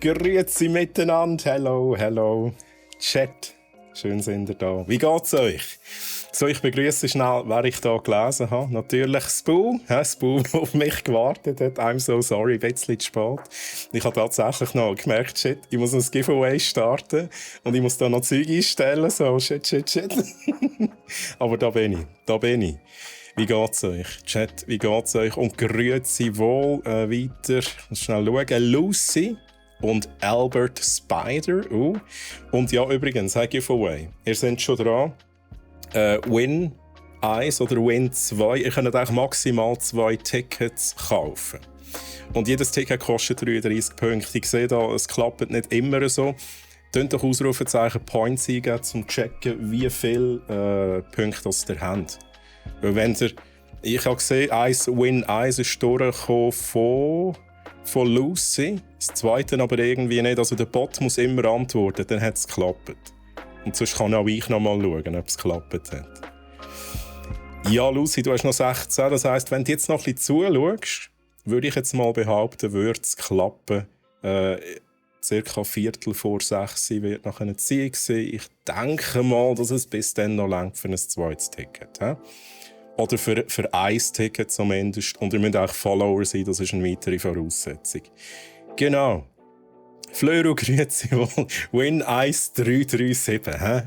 Grüezi miteinander, hello. Chat, schön sind ihr da. Wie geht's euch? So, ich begrüße schnell, wer ich hier gelesen habe. Natürlich Spu, Spu, der auf mich gewartet hat. I'm so sorry, ein bisschen zu spät. Ich habe tatsächlich noch gemerkt, shit, ich muss ein Giveaway starten und ich muss da noch Zeug einstellen, so shit. Aber da bin ich. Wie geht's euch? Chat, wie geht's euch? Und grüezi wohl weiter. Ich muss schnell schauen. Lucy und Albert Spider. Und ja, übrigens, ein Giveaway. Ihr seid schon dran. Win 1 oder Win 2. Ihr könnt eigentlich maximal 2 Tickets kaufen. Und jedes Ticket kostet 33 Punkte. Ich sehe da, es klappt nicht immer so. Tönt doch Ausrufezeichen Points eingeben, um zu checken, wie viele Punkte ihr habt. Weil wenn ihr, ich habe gesehen, Win 1 ist durchgekommen von Lucy, das zweite aber irgendwie nicht. Also der Bot muss immer antworten, dann hat es geklappt. Und sonst kann auch ich noch mal schauen, ob es geklappt hat. Ja, Lucy, du hast noch 16. Das heisst, wenn du jetzt noch ein bisschen zuschaust, würde ich jetzt mal behaupten, würde es klappen. Circa Viertel vor 6 wird noch eine Ziehung sein. Ich denke mal, dass es bis dann noch reicht für ein zweites Ticket. He? Oder für ein Ticket zumindest. Und ihr müsst auch Follower sein, das ist eine weitere Voraussetzung. Genau. Flöru, grüezi wohl. Win 1337. He?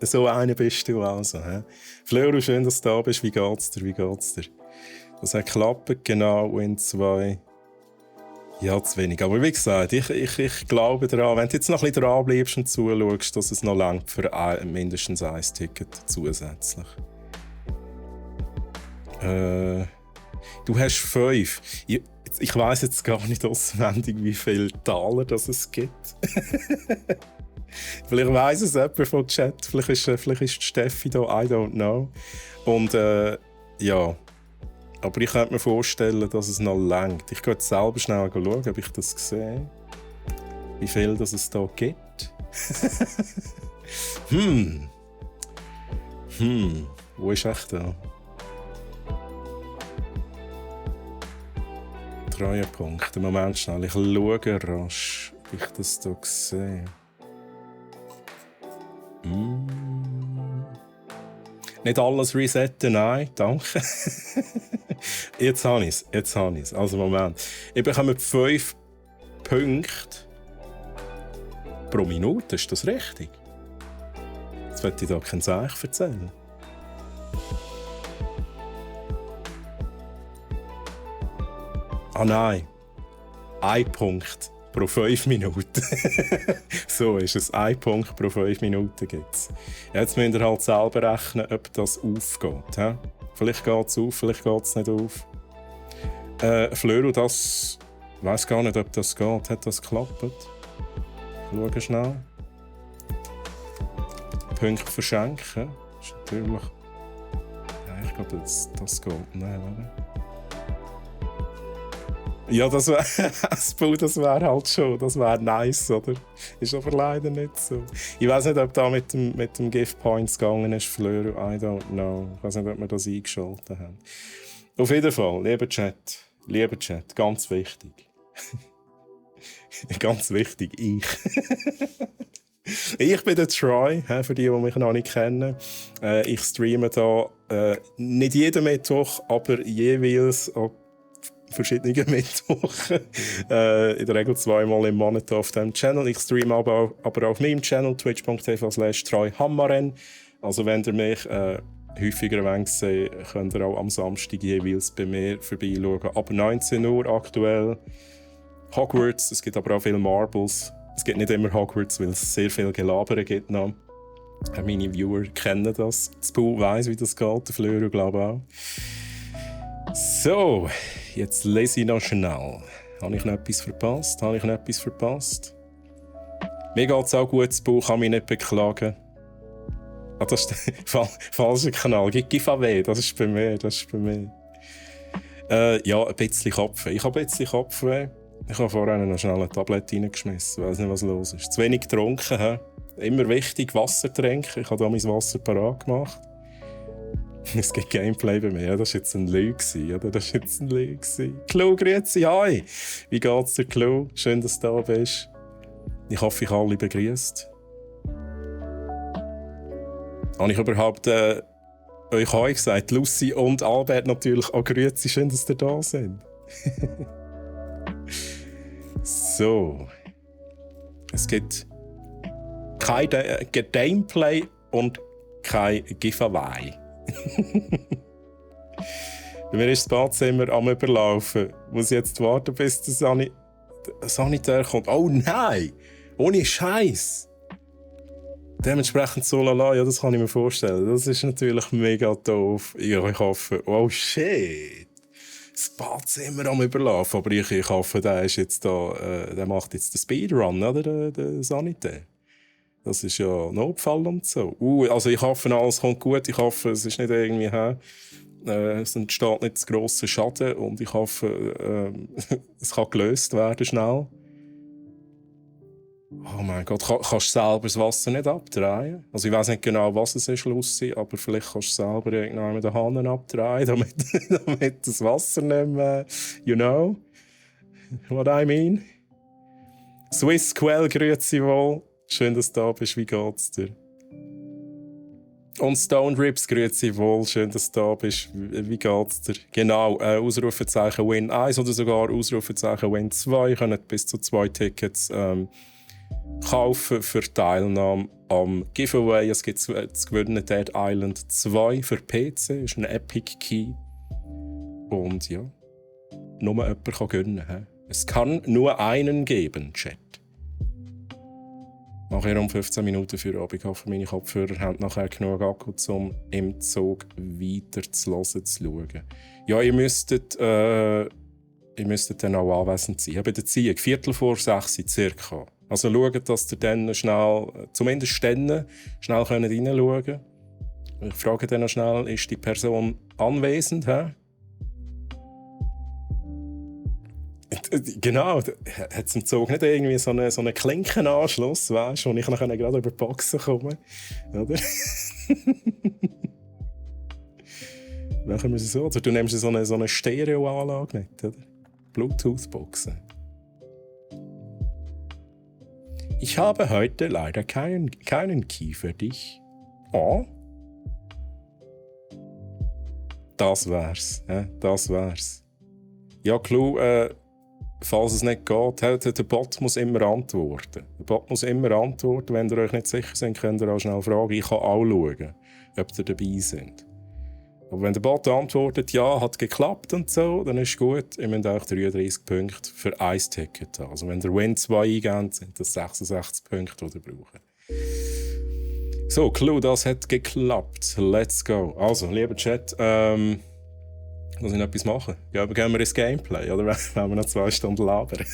So einer bist du also. He? Flöru, schön, dass du da bist. Wie geht's dir? Das hat geklappt, genau. Win 2. Ja, zu wenig. Aber wie gesagt, ich glaube daran, wenn du jetzt noch ein bisschen dran bleibst und zuschaust, dass es noch langt für mindestens ein Ticket zusätzlich. Du hast 5. Ich weiss jetzt gar nicht auswendig, wie viele Taler das es gibt. Vielleicht weiss es jemand vom Chat, vielleicht ist Steffi da, I don't know. Und ja, aber ich könnte mir vorstellen, dass es noch reicht. Ich gehe jetzt selber schnell schauen, ob ich das sehe. Wie viel das es da gibt. Wo ist echt da? Treuepunkte. Moment schnell, ich schaue rasch, ob ich das hier sehe. Nicht alles resetten, nein, danke. Jetzt habe ich es. Also Moment. Ich bekomme 5 Punkte pro Minute, ist das richtig? Jetzt möchte ich da kein Zeichen erzählen. Ah nein, 1 Punkt pro 5 Minuten. So ist es, 1 Punkt pro 5 Minuten gibt es. Jetzt müsst ihr halt selber rechnen, ob das aufgeht. He? Vielleicht geht es auf, vielleicht geht es nicht auf. Flöru, das... Ich weiss gar nicht, ob das geht. Hat das geklappt? Schauen schnell. Punkte verschenken. Das ist natürlich... Ja, ich glaube, das geht. Nein, warte. Ja, das wäre halt schon, das wäre nice, oder? Ist aber leider nicht so. Ich weiss nicht, ob da mit dem Gift Points gegangen ist, Fleur, I don't know. Ich weiss nicht, ob wir das eingeschaltet haben. Auf jeden Fall, lieber Chat, ganz wichtig. Ganz wichtig, ich. Ich bin der Troy, für die mich noch nicht kennen. Ich streame da nicht jeden Mittwoch, aber jeweils verschiedene Mittwochen. In der Regel 2-mal im Monat auf diesem Channel. Ich streame aber auf meinem Channel twitch.tv/TroyHammaren. Also wenn ihr mich häufiger seht, könnt ihr auch am Samstag jeweils bei mir vorbeischauen. Ab 19 Uhr aktuell. Hogwarts, es gibt aber auch viele Marbles. Es gibt nicht immer Hogwarts, weil es sehr viel Gelabere gibt noch. Meine Viewer kennen das. Das Pool weiss, wie das geht, der Fleur glaube ich auch. So, jetzt lese ich noch schnell. Habe ich noch etwas verpasst? Mir geht es auch gut, das Buch kann mich nicht beklagen. Ah, das ist der falsche Kanal. Giveaway, das ist bei mir. Ja, ein bisschen Kopfweh. Ich habe ein bisschen Kopfweh. Ich habe vorhin noch schnell eine Tablette reingeschmissen. Ich weiss nicht, was los ist. Zu wenig getrunken. He? Immer wichtig, Wasser trinken. Ich habe hier mein Wasser parat gemacht. Es gibt Gameplay bei mir. Ja, das war jetzt ein Lüge, oder? Klo, grüezi, hi! Wie geht's dir, Klo? Schön, dass du da bist. Ich hoffe, ich alle begrüßt. Habe ich überhaupt euch auch gesagt, Lucy und Albert natürlich auch grüezi, schön, dass ihr da sind. So. Es gibt kein Gameplay und kein Giveaway. Bei mir ist das Badzimmer am Überlaufen. Muss ich jetzt warten, bis der Sanitär kommt. Oh nein! Ohne Scheiß! Dementsprechend so lala, ja, das kann ich mir vorstellen. Das ist natürlich mega doof. Ja, ich hoffe, oh shit! Das Badzimmer am Überlaufen. Aber ich hoffe, der ist jetzt da, der macht jetzt den Speedrun, oder? Der Sanitär. Das ist ja Notfall und so. Also ich hoffe, alles kommt gut. Ich hoffe, es ist nicht irgendwie, es entsteht nicht zu grosser Schaden. Und ich hoffe, es kann gelöst werden schnell. Oh mein Gott, kannst du selber das Wasser nicht abdrehen? Also ich weiss nicht genau, was es ist, Lucy, aber vielleicht kannst du selber irgendwann mit den Hahn abdrehen, damit das Wasser nicht mehr, you know what I mean? Swiss Quell, grüezi wohl. Schön, dass du da bist. Wie geht's dir? Und Stone Rips, grüezi wohl. Schön, dass du da bist. Wie geht's dir? Genau, Ausrufezeichen Win 1 oder sogar Ausrufezeichen Win 2. Ihr könnt bis zu 2 Tickets kaufen für die Teilnahme am Giveaway. Es gibt zu gewinnen Dead Island 2 für PC. Das ist ein Epic Key. Und ja, nur jemand kann gewinnen. He? Es kann nur einen geben, Chat. Nachher um 15 Minuten für Abend. Ich hoffe, meine Kopfhörer haben nachher genug Akku, um im Zug weiter zu hören, zu schauen. Ja, ihr müsstet dann auch anwesend sein. Ja, bei der Ziehung, 5:45 circa. Also schaut, dass ihr dann schnell, zumindest dann, schnell reinschauen könnt. Ich frage dann noch schnell, ist die Person anwesend? He? Genau, hat es im Zug nicht irgendwie so einen Klinkenanschluss, weißt du, wo ich nachher gerade über die Boxen komme, oder? Machen wir es so. Oder du nimmst so eine Stereoanlage mit, oder? Bluetooth-Boxen. Ich habe heute leider keinen Key für dich. Oh? Das wär's. Das wär's. Ja, Clou, falls es nicht geht, der Bot muss immer antworten. Der Bot muss immer antworten. Wenn ihr euch nicht sicher seid, könnt ihr auch schnell fragen. Ich kann auch schauen, ob ihr dabei seid. Aber wenn der Bot antwortet, ja, hat geklappt und so, dann ist gut. Ihr müsst auch 33 Punkte für ein Ticket haben. Also wenn der Win 2 eingeht, sind das 66 Punkte, die ihr braucht. So, Clou, das hat geklappt. Let's go. Also, lieber Chat, muss ich noch etwas machen? Ja, aber gehen wir ins Gameplay, oder? Wenn wir noch 2 Stunden labern.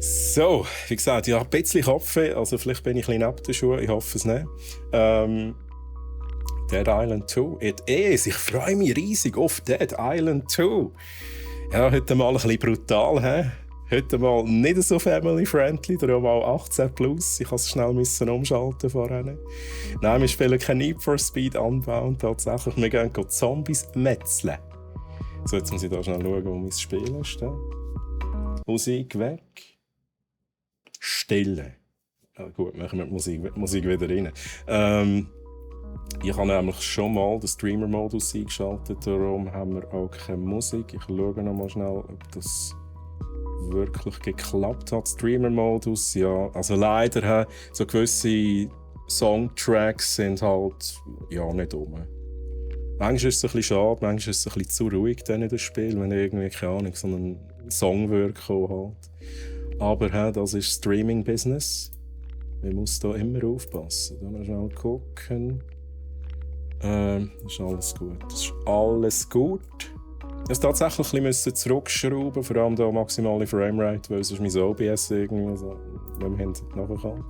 So, wie gesagt, ich habe ein bisschen Kopfweh, also vielleicht bin ich ein bisschen neben den Schuhen, ich hoffe es nicht. Dead Island 2, it is. Ich freue mich riesig auf Dead Island 2. Ja, heute mal ein bisschen brutal, hä? Heute mal nicht so family-friendly, darum mal 18+. Ich musste es schnell umschalten vorhin. Nein, wir spielen kein Need for Speed Unbound. Tatsächlich, wir gehen Zombies metzeln. So, jetzt muss ich da schnell schauen, wo mein Spiel ist. Musik weg. Stille. Ja, gut, machen wir die Musik wieder rein. Ich habe nämlich schon mal den Streamer-Modus eingeschaltet, darum haben wir auch keine Musik. Ich schaue noch mal schnell, ob das wirklich geklappt hat. Streamer-Modus, ja. Also leider, so gewisse Songtracks sind halt ja nicht rum. Manchmal ist es ein bisschen schade, manchmal ist es ein bisschen zu ruhig dann in das Spiel, wenn irgendwie, keine Ahnung, so ein Song halt. Aber das ist Streaming-Business. Man muss da immer aufpassen. Da mal schnell gucken. Das ist alles gut. Das ist alles gut. Ich musste tatsächlich ein bisschen zurückschrauben, vor allem da maximale Framerate, weil sonst mein OBS irgendwie so nicht mehr nachkommt.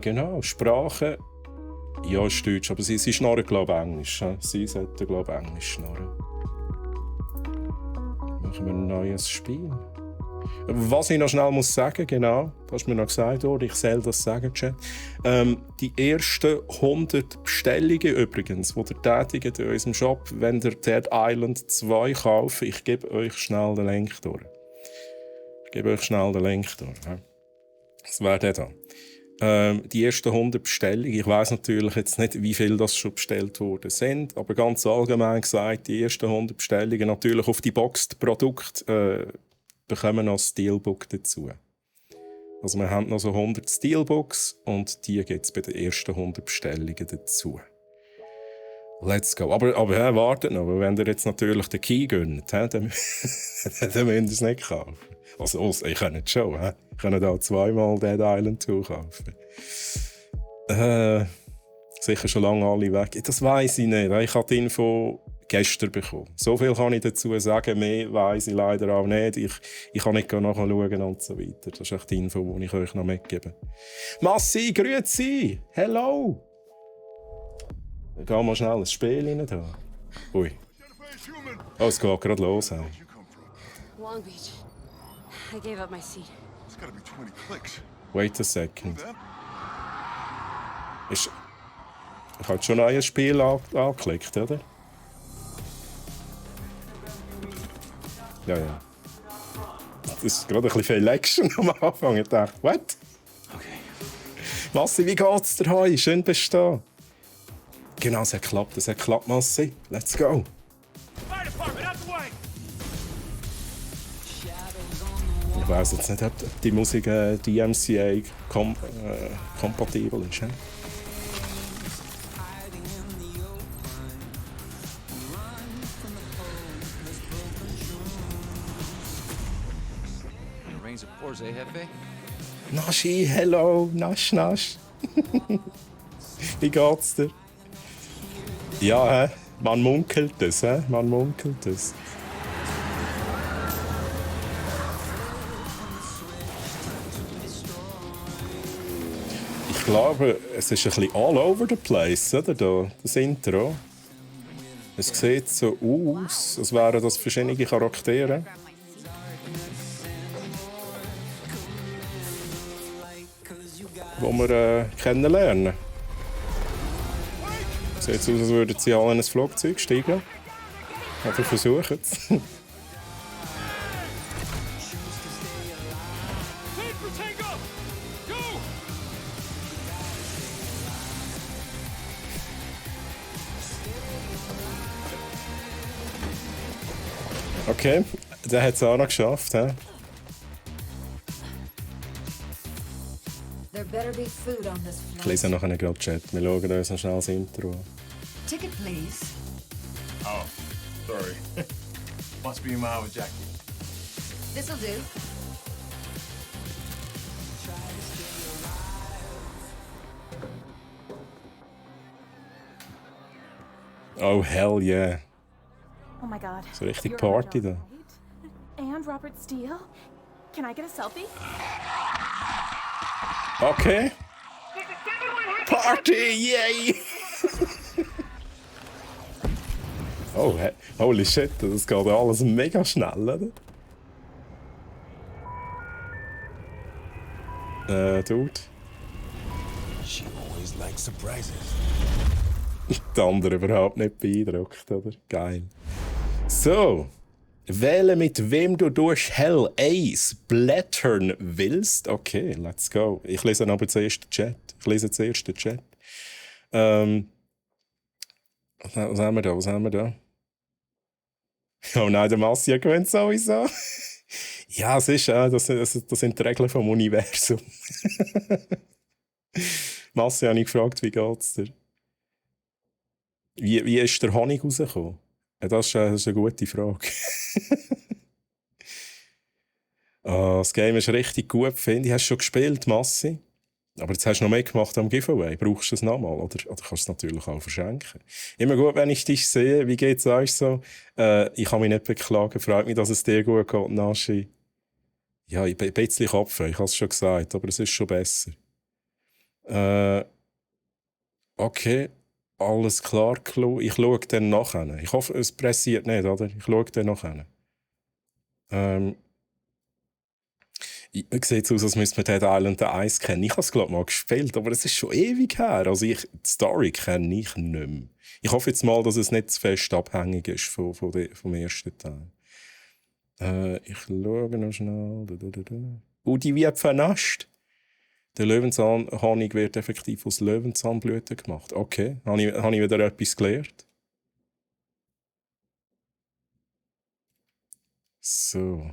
Genau, Sprache. Ja, ist Deutsch, aber sie schnarren, glaube ich, Englisch. Sie sollten, glaube ich, Englisch schnarren. Machen wir ein neues Spiel. Was ich noch schnell muss sagen, genau, das ist mir noch gesagt worden, ich soll das sagen, Chat. Die ersten 100 Bestellungen übrigens, die ihr tätigt in unserem Shop, wenn ihr Dead Island 2 kauft, ich gebe euch schnell den Link durch. Ich gebe euch schnell den Link durch. Das wäre der da. Die ersten 100 Bestellungen, ich weiss natürlich jetzt nicht, wie viel das schon bestellt worden sind, aber ganz allgemein gesagt, die ersten 100 Bestellungen natürlich auf die Boxed-Produkte bekommen noch ein Steelbook dazu. Also wir haben noch so 100 Steelbooks und die gibt es bei den ersten 100 Bestellungen dazu. Let's go. Aber wartet noch, weil wenn ihr jetzt natürlich den Key gönnt, dann, dann müsst ihr es nicht kaufen. Also, ich kann es schon. Ich kann auch zweimal Dead Island 2 kaufen. Sicher schon lange alle weg. Das weiss ich nicht. Ich habe die Info gestern bekommen. So viel kann ich dazu sagen. Mehr weiss ich leider auch nicht. Ich kann nicht nachschauen und so weiter. Das ist echt die Info, die ich euch noch mitgebe. Massi, grüezi! Hello! Geh mal schnell ins Spiel rein. Da. Ui. Oh, es geht gerade los. Long Beach. I gave up my seat. It's gotta be 20 clicks. Wait a second. Ich habe schon ein Spiel angeklickt, oder? Ja. Das ist gerade ein bisschen viel Action am Anfang. Ich dachte, what? Okay. Massi, wie geht's dir heute? Schön bist du da. Genau, es hat geklappt, Massi. Let's go. Ich weiss jetzt nicht, ob die Musik DMCA kompatibel ist. He? Naschi, hello, Nasch. Wie geht's dir? Ja, man munkelt es, man munkelt es. Ich glaube, es ist ein bisschen all over the place, oder? Das Intro. Es sieht so aus, als wären das verschiedene Charaktere. Die wir kennenlernen. Sieht aus, als würden sie alle in ein Flugzeug steigen. Aber versuchen es. Okay, der hat es auch noch geschafft. He? Ich lese noch einen Chat. Wir schauen uns noch schnell das Intro an. Ticket, please. Oh, sorry. Must be my with Jackie. This'll do. Oh, hell yeah. Oh my god. So richtig You're Party Angel, da. right? And Robert Steele? Can I get a selfie? Okay. Party, yay! Oh, holy shit, das geht alles mega schnell, oder? Dude. She always likes surprises. Die anderen überhaupt nicht beeindruckt, oder? Geil. So. Wähle, mit wem du durch Hell Ace blättern willst. Okay, let's go. Ich lese aber zuerst den Chat. Was haben wir da? Oh nein, der Massi gewinnt sowieso. Ja, es ist, das sind die Regeln vom Universum. Massi habe ich gefragt, wie geht's dir? Wie ist der Honig rausgekommen? Ja, das ist eine gute Frage. Das Game ist richtig gut, finde ich. Hast du schon gespielt, Massi? Aber jetzt hast du noch mehr gemacht am Giveaway. Brauchst du es nochmal? Oder kannst du es natürlich auch verschenken? Immer gut, wenn ich dich sehe. Wie geht es euch so? Ich kann mich nicht beklagen. Freut mich, dass es dir gut geht, Naschi. Ja, ich bin ein bisschen Kopfweh, ich habe es schon gesagt, aber es ist schon besser. Okay, alles klar, Clou. Ich schaue dann nachher. Ich hoffe, es pressiert nicht, oder? Ich schaue dann nachher. Es sieht aus, als müsste man Dead Island 1 kennen. Ich habe es, glaube ich, mal gespielt, aber es ist schon ewig her. Also die Story kenne ich nicht mehr. Ich hoffe jetzt mal, dass es nicht zu fest abhängig ist vom ersten Teil. Ich schaue noch schnell. Die wird vernascht. Der Löwenzahnhonig wird effektiv aus Löwenzahnblüten gemacht. Okay, habe ich wieder etwas gelernt. So.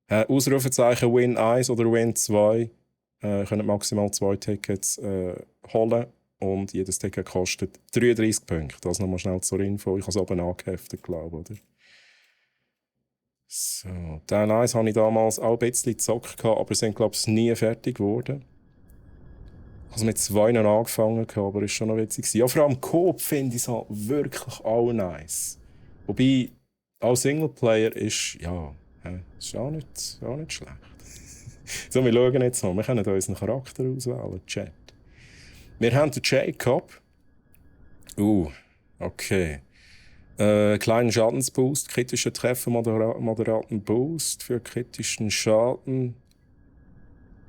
Ausrufezeichen Win 1 oder Win 2. Können maximal 2 Tickets holen. Und jedes Ticket kostet 33 Punkte. Das nochmal schnell zur Info. Ich habe es oben angeheftet, glaube ich. Oder? So. Teil 1 hatte ich damals auch ein bisschen gezockt, aber sind, glaube ich, nie fertig geworden. Ich habe mit 2 angefangen, aber es war schon noch witzig. Ja, vor allem Coop finde ich so wirklich auch nice. Wobei, auch Singleplayer ist, ja, ist auch nicht schlecht. So, wir schauen jetzt mal. Wir können unseren Charakter auswählen, Chat. Wir haben den Jacob. Okay. Kleinen Schadensboost, kritische Treffer, moderaten Boost für kritischen Schaden.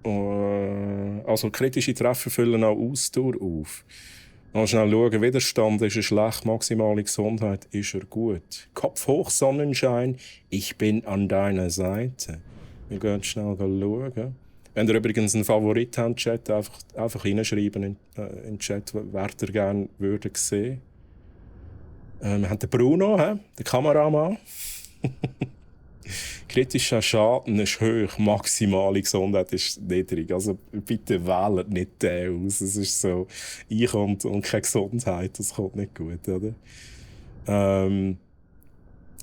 Also kritische Treffer füllen auch Ausdauer auf. Mal schnell schauen, Widerstand ist er schlecht, maximale Gesundheit ist er gut. Kopf hoch, Sonnenschein, ich bin an deiner Seite. Wir gehen schnell schauen. Wenn ihr übrigens einen Favorit habt, Chat, einfach reinschreiben in den Chat, wer ihr gerne würdet sehen. Wir haben den Bruno, den Kameramann. Kritischer Schaden ist hoch, maximale Gesundheit ist niedrig. Also bitte wählt nicht den aus. Es ist so, und keine Gesundheit, das kommt nicht gut, oder?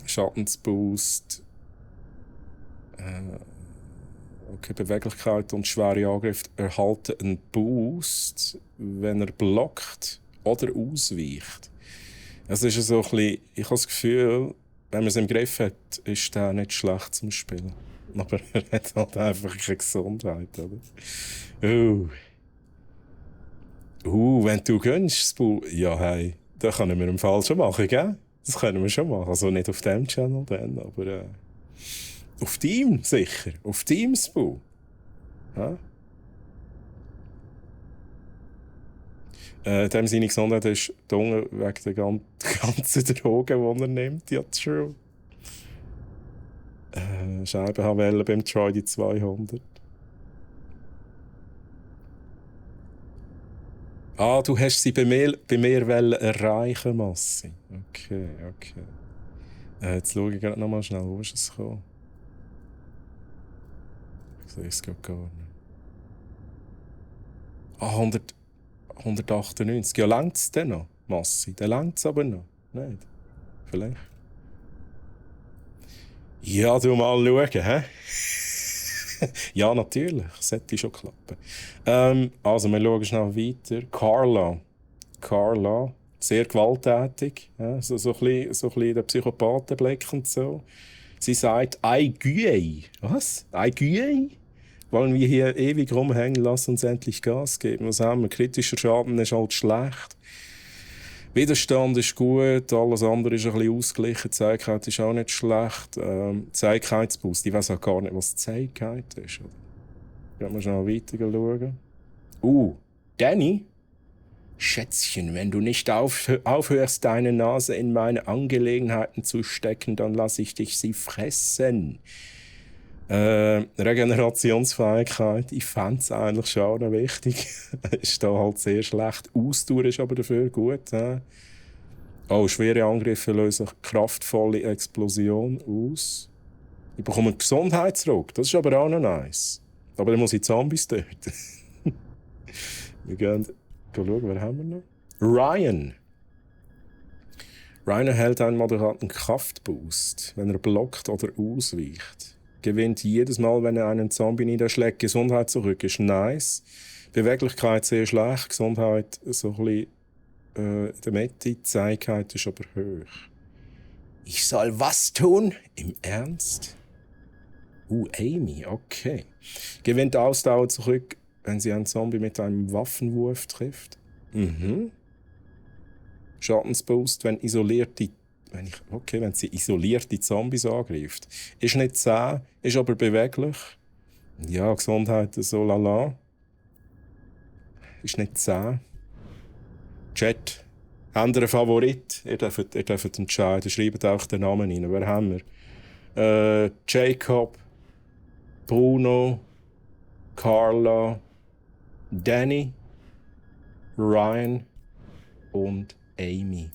Schadensboost. Okay, Beweglichkeit und schwere Angriffe erhalten einen Boost, wenn er blockt oder ausweicht. Es ist so ein bisschen, ich habe das Gefühl, wenn man es im Griff hat, ist der nicht schlecht zum Spielen. Aber er hat halt einfach keine Gesundheit, oder? Wenn du gönnst, ja, hey, das können wir im Fall schon machen, gell? Das können wir schon machen. Also nicht auf dem Channel dann, aber auf Team sicher. Auf Team, Spu. Ja? Dem seine Gesundheit ist dunkel wegen der ganzen Drogen, die er nimmt. Ja, true. Scheibenhavelle beim Troy die 200. Du hast sie bei mir erreichen, Massi. Okay. Jetzt schaue ich gerade noch mal schnell, wo ist es gekommen? Ich sehe es gar nicht. 198. Ja, längt es denn noch, Massi? Dann längt es aber noch. Nicht? Vielleicht. Ja, du mal schauen, hä? Ja, natürlich. Das sollte schon klappen. Also, wir schauen schnell weiter. Carla. Sehr gewalttätig. Ja? So ein bisschen der Psychopathenblick und so. Sie sagt, Aiguille. Was? Aiguille? Wollen wir hier ewig rumhängen, lass uns endlich Gas geben. Was haben wir? Kritischer Schaden ist halt schlecht. Widerstand ist gut, alles andere ist ein bisschen ausgeglichen. Zähigkeit ist auch nicht schlecht. Zähigkeitsboost, ich weiss auch gar nicht, was Zähigkeit ist. Gehen wir schnell weiter schauen. Danny? Schätzchen, wenn du nicht aufhörst, deine Nase in meine Angelegenheiten zu stecken, dann lass ich dich sie fressen. Regenerationsfähigkeit, ich fände es eigentlich schon noch wichtig. Ist da halt sehr schlecht. Ausdauer ist aber dafür gut. Schwere Angriffe lösen kraftvolle Explosion aus. Ich bekomme einen Gesundheitsruck, das ist aber auch noch nice. Aber dann muss ich Zombies töten. Wir gehen schauen, wer haben wir noch? Ryan erhält einen moderaten Kraftboost, wenn er blockt oder ausweicht. Gewinnt jedes Mal, wenn er einen Zombie niederschlägt, Gesundheit zurück. Ist nice. Beweglichkeit sehr schlecht, Gesundheit so ein bisschen in der Mitte, Zähigkeit ist aber hoch. Ich soll was tun? Im Ernst? Amy, okay. Gewinnt Ausdauer zurück, wenn sie einen Zombie mit einem Waffenwurf trifft. Schadensboost, wenn sie isolierte Zombies angreift. Ist nicht zäh, ist aber beweglich. Ja, Gesundheit, so lala. Ist nicht zäh. Chat, habt ihr einen Favorit? Ihr dürft entscheiden. Schreibt auch den Namen rein. Wer haben wir? Jacob, Bruno, Carla, Danny, Ryan und Amy.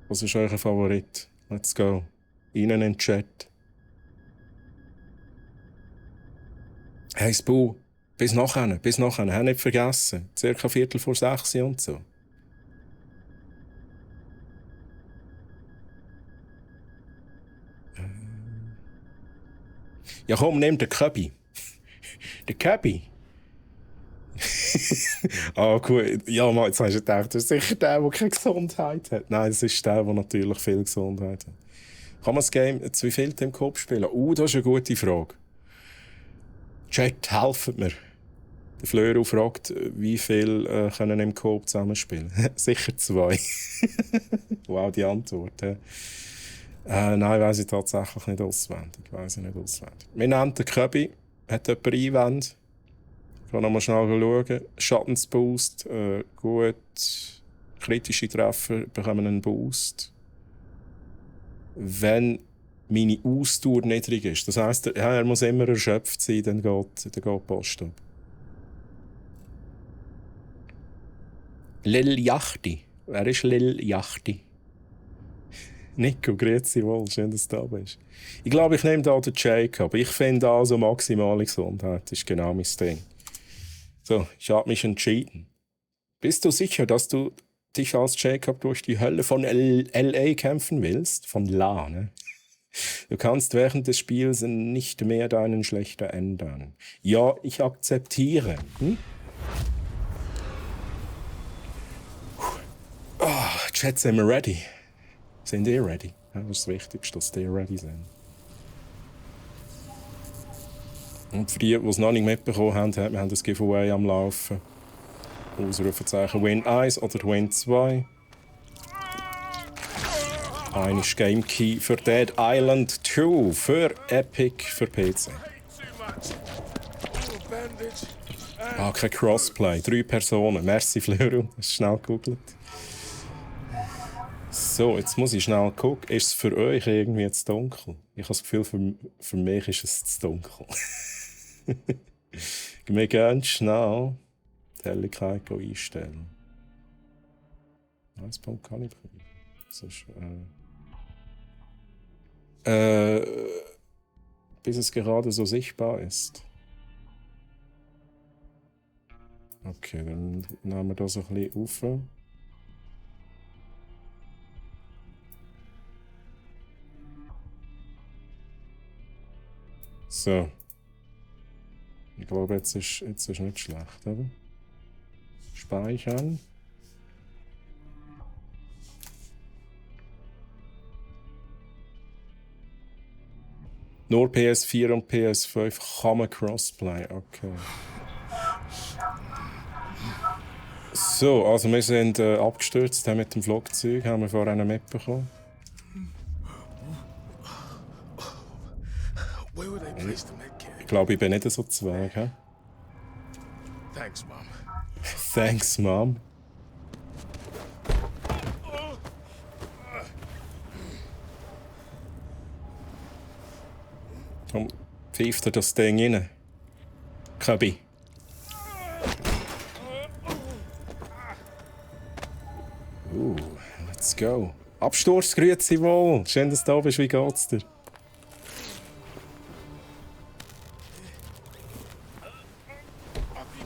Was ist euer Favorit? Let's go. Ihnen in den Chat. Hey Spu, bis nachher. Hab nicht vergessen. Circa 5:45 und so. Ja komm, nimm den Köbi. Den Köbi. Ah, gut. Ja, Mann, jetzt hast du gedacht, das ist sicher der keine Gesundheit hat. Nein, das ist der natürlich viel Gesundheit hat. Kann man das Game zu viel im Kopf spielen? Das ist eine gute Frage. Chat, helft mir. Der Flöro fragt, wie viel können im Coop zusammenspielen? Sicher 2. Wow, die Antwort. Nein, weiss ich tatsächlich nicht auswendig. Wir nennen den Köbi. Hat jemand Einwände? Ich kann nochmal schnell schauen. Schattensboost, gut. Kritische Treffer bekommen einen Boost. Wenn meine Ausdauer niedrig ist. Das heisst, er muss immer erschöpft sein, dann geht die Post ab. Lil Yachty. Wer ist Lil Yachty? Nico, grüezi wohl. Schön, dass du da bist. Ich glaube, ich nehme da den Jacob. Ich finde also maximale Gesundheit. Das ist genau mein Ding. So, ich habe mich entschieden. Bist du sicher, dass du dich als Jacob durch die Hölle von L.A. kämpfen willst? Von La, ne? Du kannst während des Spiels nicht mehr deinen Schlechter ändern. Ja, ich akzeptiere. Chat, sind wir ready? Sind ihr ready? Ja, das ist das Wichtigste, dass ihr ready sind. Und für die, die es noch nicht mitbekommen haben, wir haben das Giveaway am Laufen. Ausrufezeichen Win 1 oder Win 2. Ein ist Game Key für Dead Island 2 für Epic für PC. Kein Crossplay. 3 Personen. Merci, Flöru. Hast du schnell gegoogelt. So, jetzt muss ich schnell gucken. Ist es für euch irgendwie zu dunkel? Ich habe das Gefühl, für mich ist es zu dunkel. Wir gehen schnell die Helligkeit einstellen. 1 Punkt kann ich bekommen. Sonst, bis es gerade so sichtbar ist. Okay, dann nehmen wir das ein bisschen auf. So. Ich glaube, jetzt ist nicht schlecht, oder? Speichern. Nur PS4 und PS5 kann man Crossplay, okay. So, also wir sind abgestürzt mit dem Flugzeug, haben wir vorhin mitbekommen. Ich glaube, ich bin nicht so Zweig, hä? Thanks, Mom. Thanks, Mom. Komm, pfeift dir das Ding rein. Köbi. Let's go. Absturz, grüezi wohl. Schön, dass du da bist. Wie geht's dir?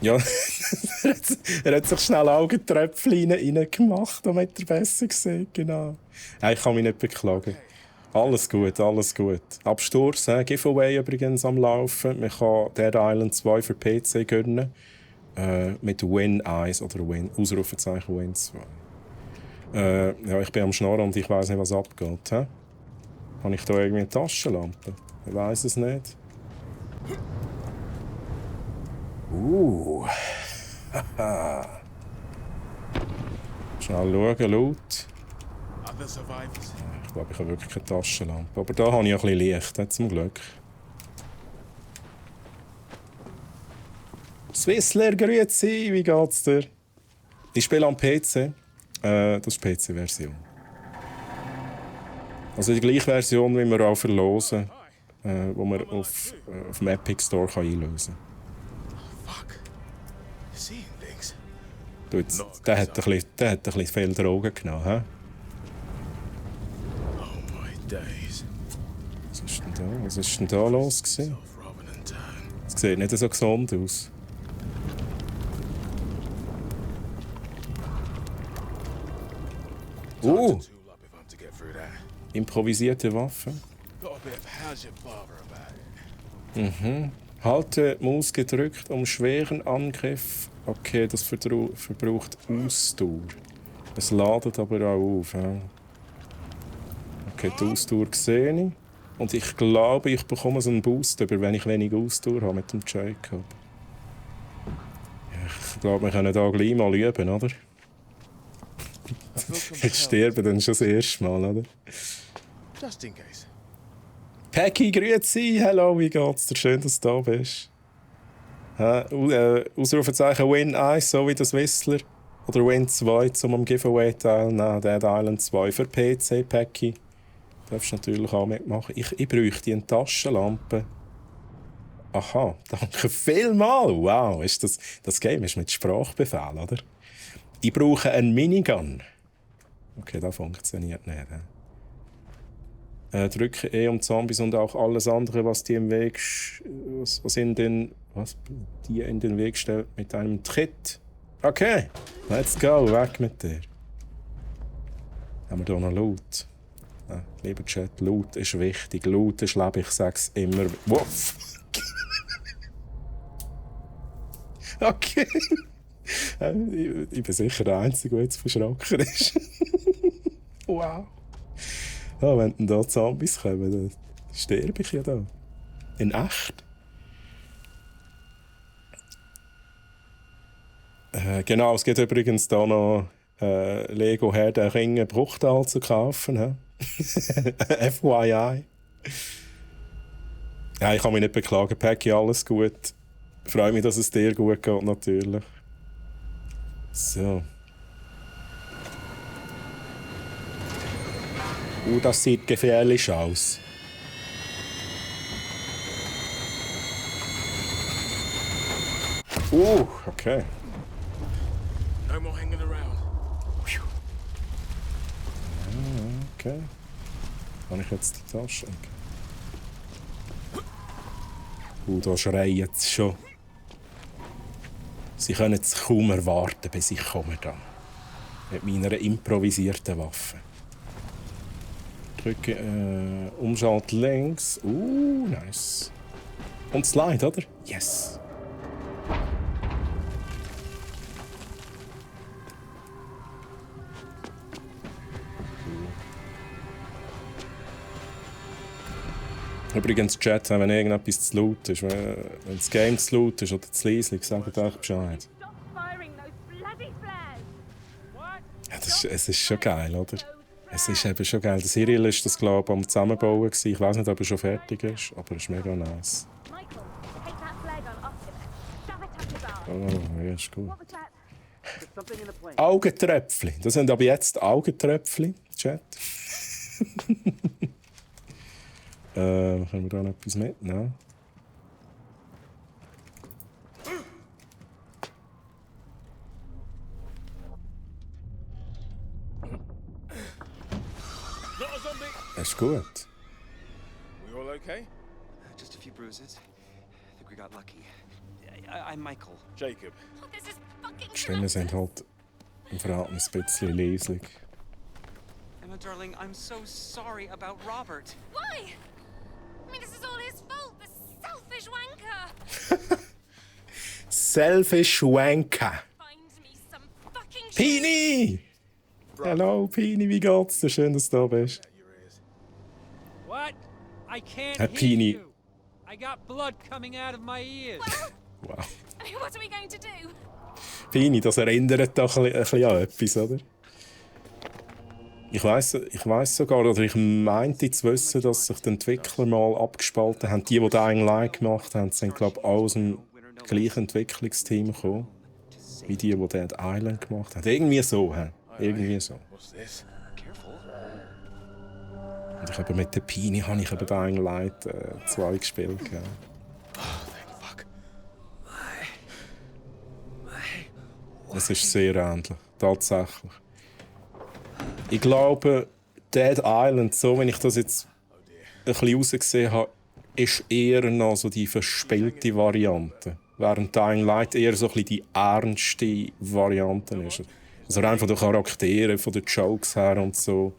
Ja, er hat sich schnell Augentröpfchen reingemacht, damit er besser sieht. Genau. Ja, ich kann mich nicht beklagen. Alles gut, alles gut. Absturz, Giveaway übrigens am Laufen. Man kann Dead Island 2 für PC gönnen. Mit Win 1 oder Win, Ausrufezeichen Win 2. Ja, ich bin am Schnorren und ich weiss nicht, was abgeht. Habe ich da irgendwie eine Taschenlampe? Ich weiss es nicht. Haha. Schnell schauen, laut. Ich glaube, ich habe wirklich keine Taschenlampe. Aber da habe ich ein bisschen Licht, zum Glück. Swissler, grüezi, wie geht's dir? Ich spiele am PC. Das ist die PC-Version. Also die gleiche Version, wie wir auch verlosen, wo man auf dem Epic Store kann einlösen Fuck. Seeing things. kann. Der hat ein bisschen viel Drogen genommen. He? Oh my days. Was ist denn da los gewesen? Self-robbing in town. Es sieht nicht so gesund aus. Tool Oh, up if I'm to get through that. improvisierte Waffe. Got a bit of how's your barber about it. Halte Maus gedrückt, um schweren Angriff. Okay, das verbraucht Ausdauer. Es ladet aber auch auf. Ja. Okay, die Ausdauer sehe ich. Und ich glaube, ich bekomme so einen Boost, über, wenn ich wenig Ausdauer habe mit dem Jacob. Ja, ich glaube, wir können da gleich mal üben, oder? Ich sterbe dann schon das erste Mal, oder? Just in case. Peggy, grüezi, hallo, wie geht's dir? Schön, dass du da bist. Ausrufezeichen Win 1, so wie das Whistler. Oder Win 2, um am Giveaway teilnehmen. Dead Island 2 für PC, Peggy. Du darfst natürlich auch mitmachen. Ich bräuchte eine Taschenlampe. Aha, danke vielmals. Wow, ist das Game ist mit Sprachbefehl, oder? Ich brauche einen Minigun. Okay, das funktioniert nicht. Drücke E um Zombies und auch alles andere, was die im Weg die in den Weg stellt, mit einem Tritt. Okay, let's go, weg mit dir. Haben wir hier noch Loot? Ja, lieber Chat, Loot ist wichtig. Loot ist Leben, ich sag's immer. Wuff! Okay. Ich bin sicher der Einzige, der jetzt verschrocken ist. Wow. Ja, wenn dann da Zombies kommen, dann sterbe ich ja da. In echt. Genau, es gibt übrigens da noch Lego Herr der Ringe Bruchtal zu kaufen. FYI. Ja, ich kann mich nicht beklagen. Peggy, alles gut. Ich freue mich, dass es dir gut geht, natürlich. So. Das sieht gefährlich aus. Okay. No more hanging around. Okay. Kann ich jetzt die Tasche? Da schreien sie schon. Sie können es kaum erwarten, bis ich komme da. Mit meiner improvisierten Waffe. Drücke Umschalt links. Nice. Und Slide, oder? Yes. Übrigens, Chat, wenn irgendetwas zu laut ist, wenn das Game zu laut ist oder zu leise, sagt euch Bescheid. Stop firing those bloody flares! What? Ja, es ist schon geil, oder? Es ist eben schon geil. Der Cyril war das, glaube ich, am Zusammenbauen. Ich weiß nicht, ob er schon fertig ist, aber es ist mega nice. Michael, take that flare gun off him. Shove it up his arse. Oh, ja, ist gut. What was that? Augentröpfchen. Das sind aber jetzt Augentröpfchen, Chat. Können wir da noch etwas mitnehmen? Not a zombie. Ist gut. We all okay? Just a few bruises. I think we got lucky. I'm Michael. Jacob. Oh, this is fucking Die Stimmen sind halt im Verhältnis ein bisschen leislich. Emma, darling, I'm so sorry about Robert. Why? I mean, this is all his fault. The selfish wanker. Selfish Wanker. Find me some fucking shit. Pini! Hallo Pini, wie geht's dir? Schön, dass du da bist. What? I can't Herr hear Pini. you. I got blood coming out of my ears. Wow. I mean, what are we going to do? Pini, das erinnert doch ein bisschen an etwas, oder? Ich weiss sogar, oder ich meinte zu wissen, dass sich die Entwickler mal abgespalten haben. Die Dying Light gemacht haben, sind, glaube ich, alle aus dem gleichen Entwicklungsteam gekommen. Wie die Dead Island gemacht haben. Irgendwie so, hä? Irgendwie so. What's this? Careful. Und ich habe mit der Pini habe ich eben Dying Light 2 gespielt. Ja. Fuck. Es ist sehr ähnlich, tatsächlich. Ich glaube, Dead Island, so wenn ich das jetzt ein bisschen rausgesehen habe, ist eher noch so die verspielte Variante. Während Dying Light eher so ein bisschen die ernste Variante ist. Also rein von den Charakteren, von den Jokes her und so,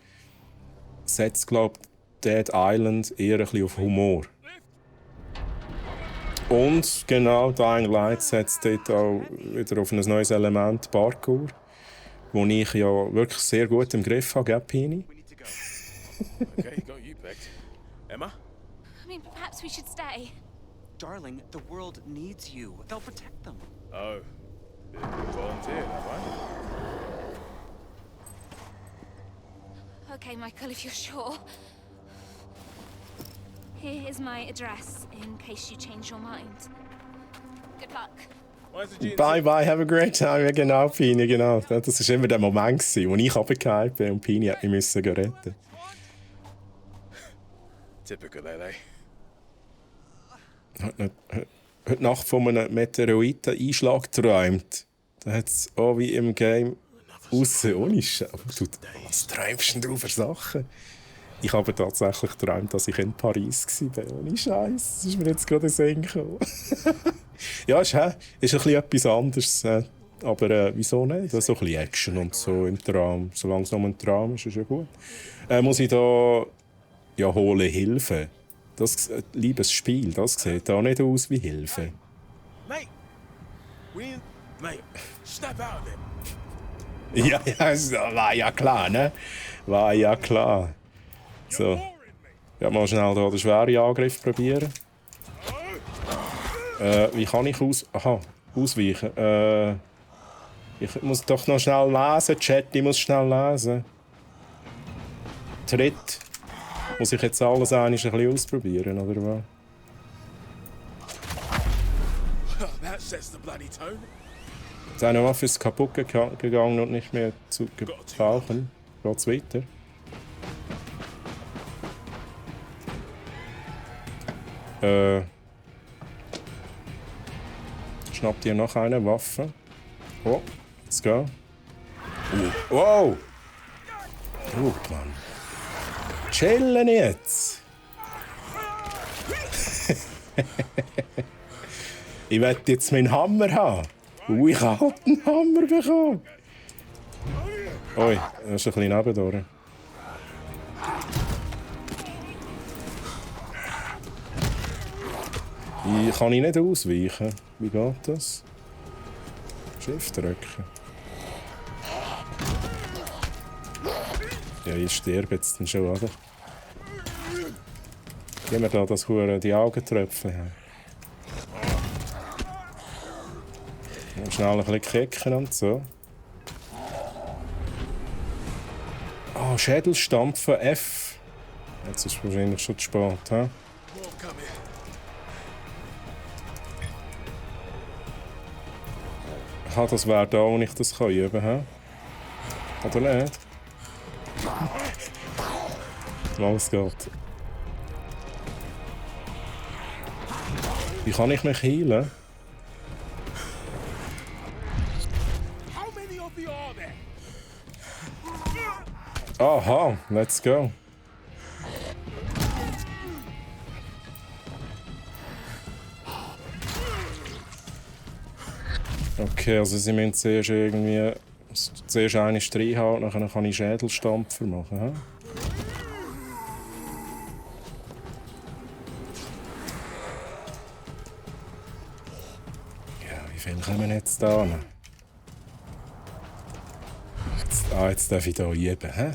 setzt, glaube ich, Dead Island eher ein bisschen auf Humor. Und genau, Dying Light setzt dort auch wieder auf ein neues Element, Parkour, wo ich ja wirklich sehr gut im Griff habe, gell, Pini? We need to go. Okay, got you pegged. Emma? I mean, perhaps we should stay. Darling, the world needs you. They'll protect them. Oh. Volunteer, right? Okay, Michael, if you're sure. Here is my address in case you change your mind. Good luck. Why is the GNC? Bye bye, have a great time. Ja, genau, Pini, genau. Das war immer der Moment, wo ich runtergefallen bin und Pini hat mich retten. Typical LA. Heute Nacht von einem Meteoriteneinschlag geträumt. Da hat es auch wie im Game aussehen. Ohne Scheiße. Was träumst denn du für Sachen? Ich habe tatsächlich geträumt, dass ich in Paris war. Ohne Scheiße. Das ist mir jetzt gerade in den Sinn gekommen. Ja, ist ein bisschen etwas anderes. Aber wieso nicht? So ein bisschen Action und so im Traum. Solange es noch ein Traum ist, ist ja gut. Muss ich da ja hole Hilfe? Das liebes Spiel, das sieht auch nicht aus wie Hilfe. Mate! Mate, snap out of it. Ja, das war ja klar, ne? War ja klar. So. Ja, mal schnell hier den schweren Angriff probieren. Wie kann ich ausweichen? Ich muss doch noch schnell lesen, Chat, ich muss schnell lesen. Tritt. Muss ich jetzt alles ein bisschen ausprobieren, oder was? That sets the bloody tone. Seine Waffe ist kaputt gegangen und nicht mehr zu gebrauchen. Geht's weiter? Schnappt ihr noch eine Waffe? Oh, let's go. Wow! Gut, Mann. Chillen jetzt! Ich will jetzt meinen Hammer haben. Ich habe einen Hammer bekommen. Ui, das ist ein bisschen nebendurch. Ich kann nicht ausweichen. Wie geht das? Shift drücken. Ja, ich sterbe jetzt dann schon, oder? Gehen wir da das Hure die Augentröpfchen haben. Schnell ein bisschen kicken und so. Oh, Schädelstampfen F. Jetzt ist es wahrscheinlich schon zu spät, hä? More coming. Aha, das wäre da, wo ich das üben kann, hä? Oder nicht? Los geht. Wie kann ich mich heilen? How many of you are there? Aha, let's go. Okay, also sie müssen zuerst irgendwie zuerst eine Strich haben, dann kann ich Schädelstampfer machen. He? Ja, wie viel kommen jetzt da hin? Jetzt darf ich hier üben. He?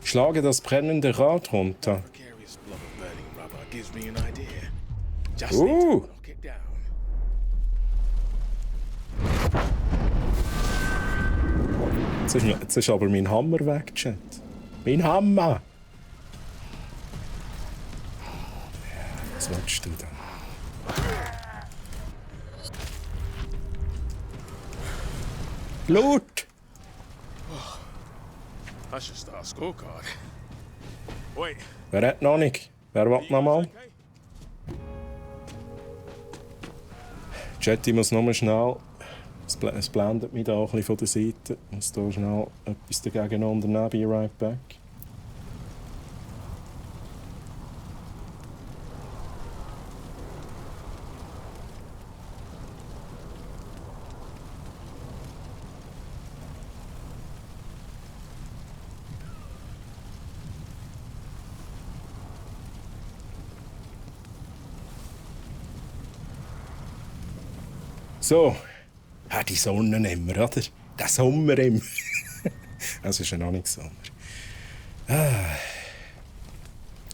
Schlage das brennende Rad runter. Precarious blob of burning rubber gives me an idea. Just need to knock it down. Jetzt ist aber mein Hammer weg, Chat. Mein Hammer! Was willst du denn? Blut! I should start a scorecard. Wait, Wer hat noch nicht? Wer will noch mal? Chat, ich muss nur schnell... Es blendet mich da auch ein bisschen von der Seite. Ich muss hier schnell etwas dagegen unternehmen. Be right back. So. Ja, die Sonne immer, oder? Der Sommer immer. Es ist ja noch nicht Sommer.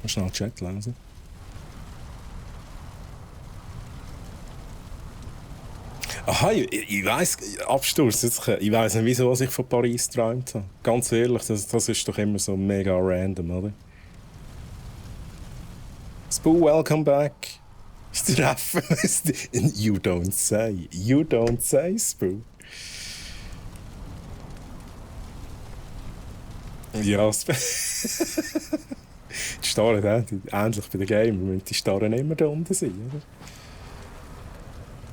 Schnell Chat lesen. Aha, ich weiss, Absturz. Ich weiss nicht, wieso ich von Paris geträumt habe. Ganz ehrlich, das ist doch immer so mega random, oder? Spoo, welcome back. Treffen. You don't say. You don't say, Spoo. Ja, die Starren, ähnlich bei den Gamer, müssen die Starren immer da unten sein, oder?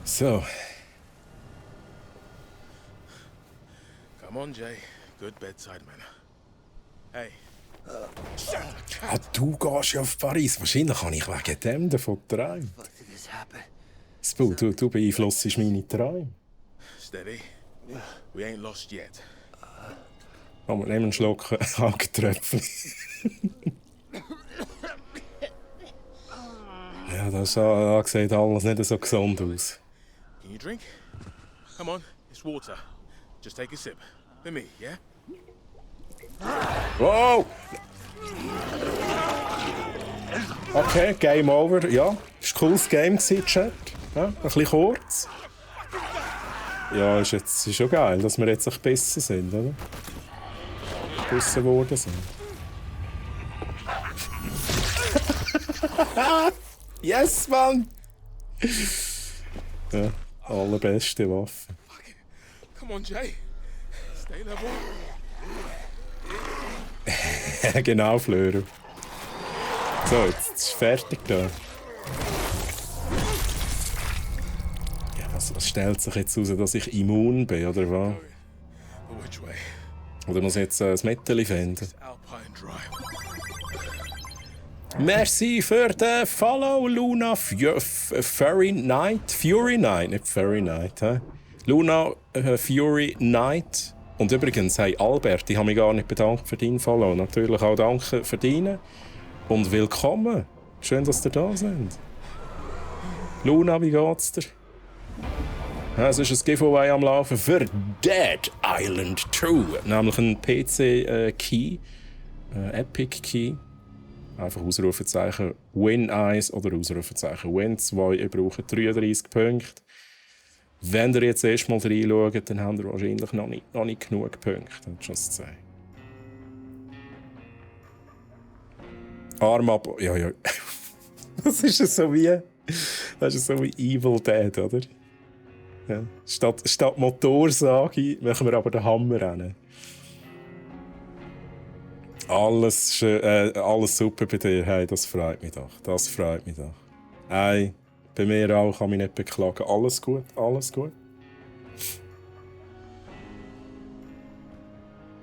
So. Come on, Jay. Good bedside manner. Hey. Ah, du gehst ja auf Paris. Wahrscheinlich habe ich wegen dem davon geträumt. Spoo, du beeinflusst meine Träume. Steady. We ain't lost yet. Aber nehmen einen Schluck Augentröpfchen. Ja, das sieht alles nicht so gesund aus. Can you drink? Come on, it's water. Just take a sip. For me, yeah? Wow! Okay, Game over. Ja, es war ein cooles Game, Chat. Ja, ein bisschen kurz. Ja, ist schon geil, dass wir jetzt ein bisschen besser sind, oder? Besser geworden sind. Yes, Mann! Ja, allerbeste Waffe. Come on, Jay. Stay level. Genau, Flörer. So, jetzt ist fertig da. Ja, was stellt sich jetzt heraus, dass ich immun bin, oder was? But which way? Oder muss ich jetzt ein Metteli finden? Alpine Drive. Merci für den Follow, Luna Fury Night. Fury Night, nicht Fury Night. He? Luna Fury Night. Und übrigens, hey Albert, ich habe mich gar nicht bedankt für deinen Follow. Natürlich auch danke für deinen. Und willkommen. Schön, dass ihr da seid. Luna, wie geht's dir? Ja, es ist ein Giveaway am Laufen für Dead Island 2. Nämlich ein PC-Key. Epic Key. Einfach Ausrufezeichen Win 1 oder Ausrufezeichen Win 2. Ihr braucht 33 Punkte. Wenn ihr jetzt erst mal reinschaut, dann habt ihr wahrscheinlich noch nicht genug Punkte. Just say. Arm ab. Ja, ja. Das ist so wie Evil Dead, oder? Ja. Statt Motorsage machen wir aber den Hammer rein. Alles super bei dir. Hey, das freut mich doch. Das freut mich doch. Hey, bei mir auch, kann mich nicht beklagen. Alles gut, alles gut.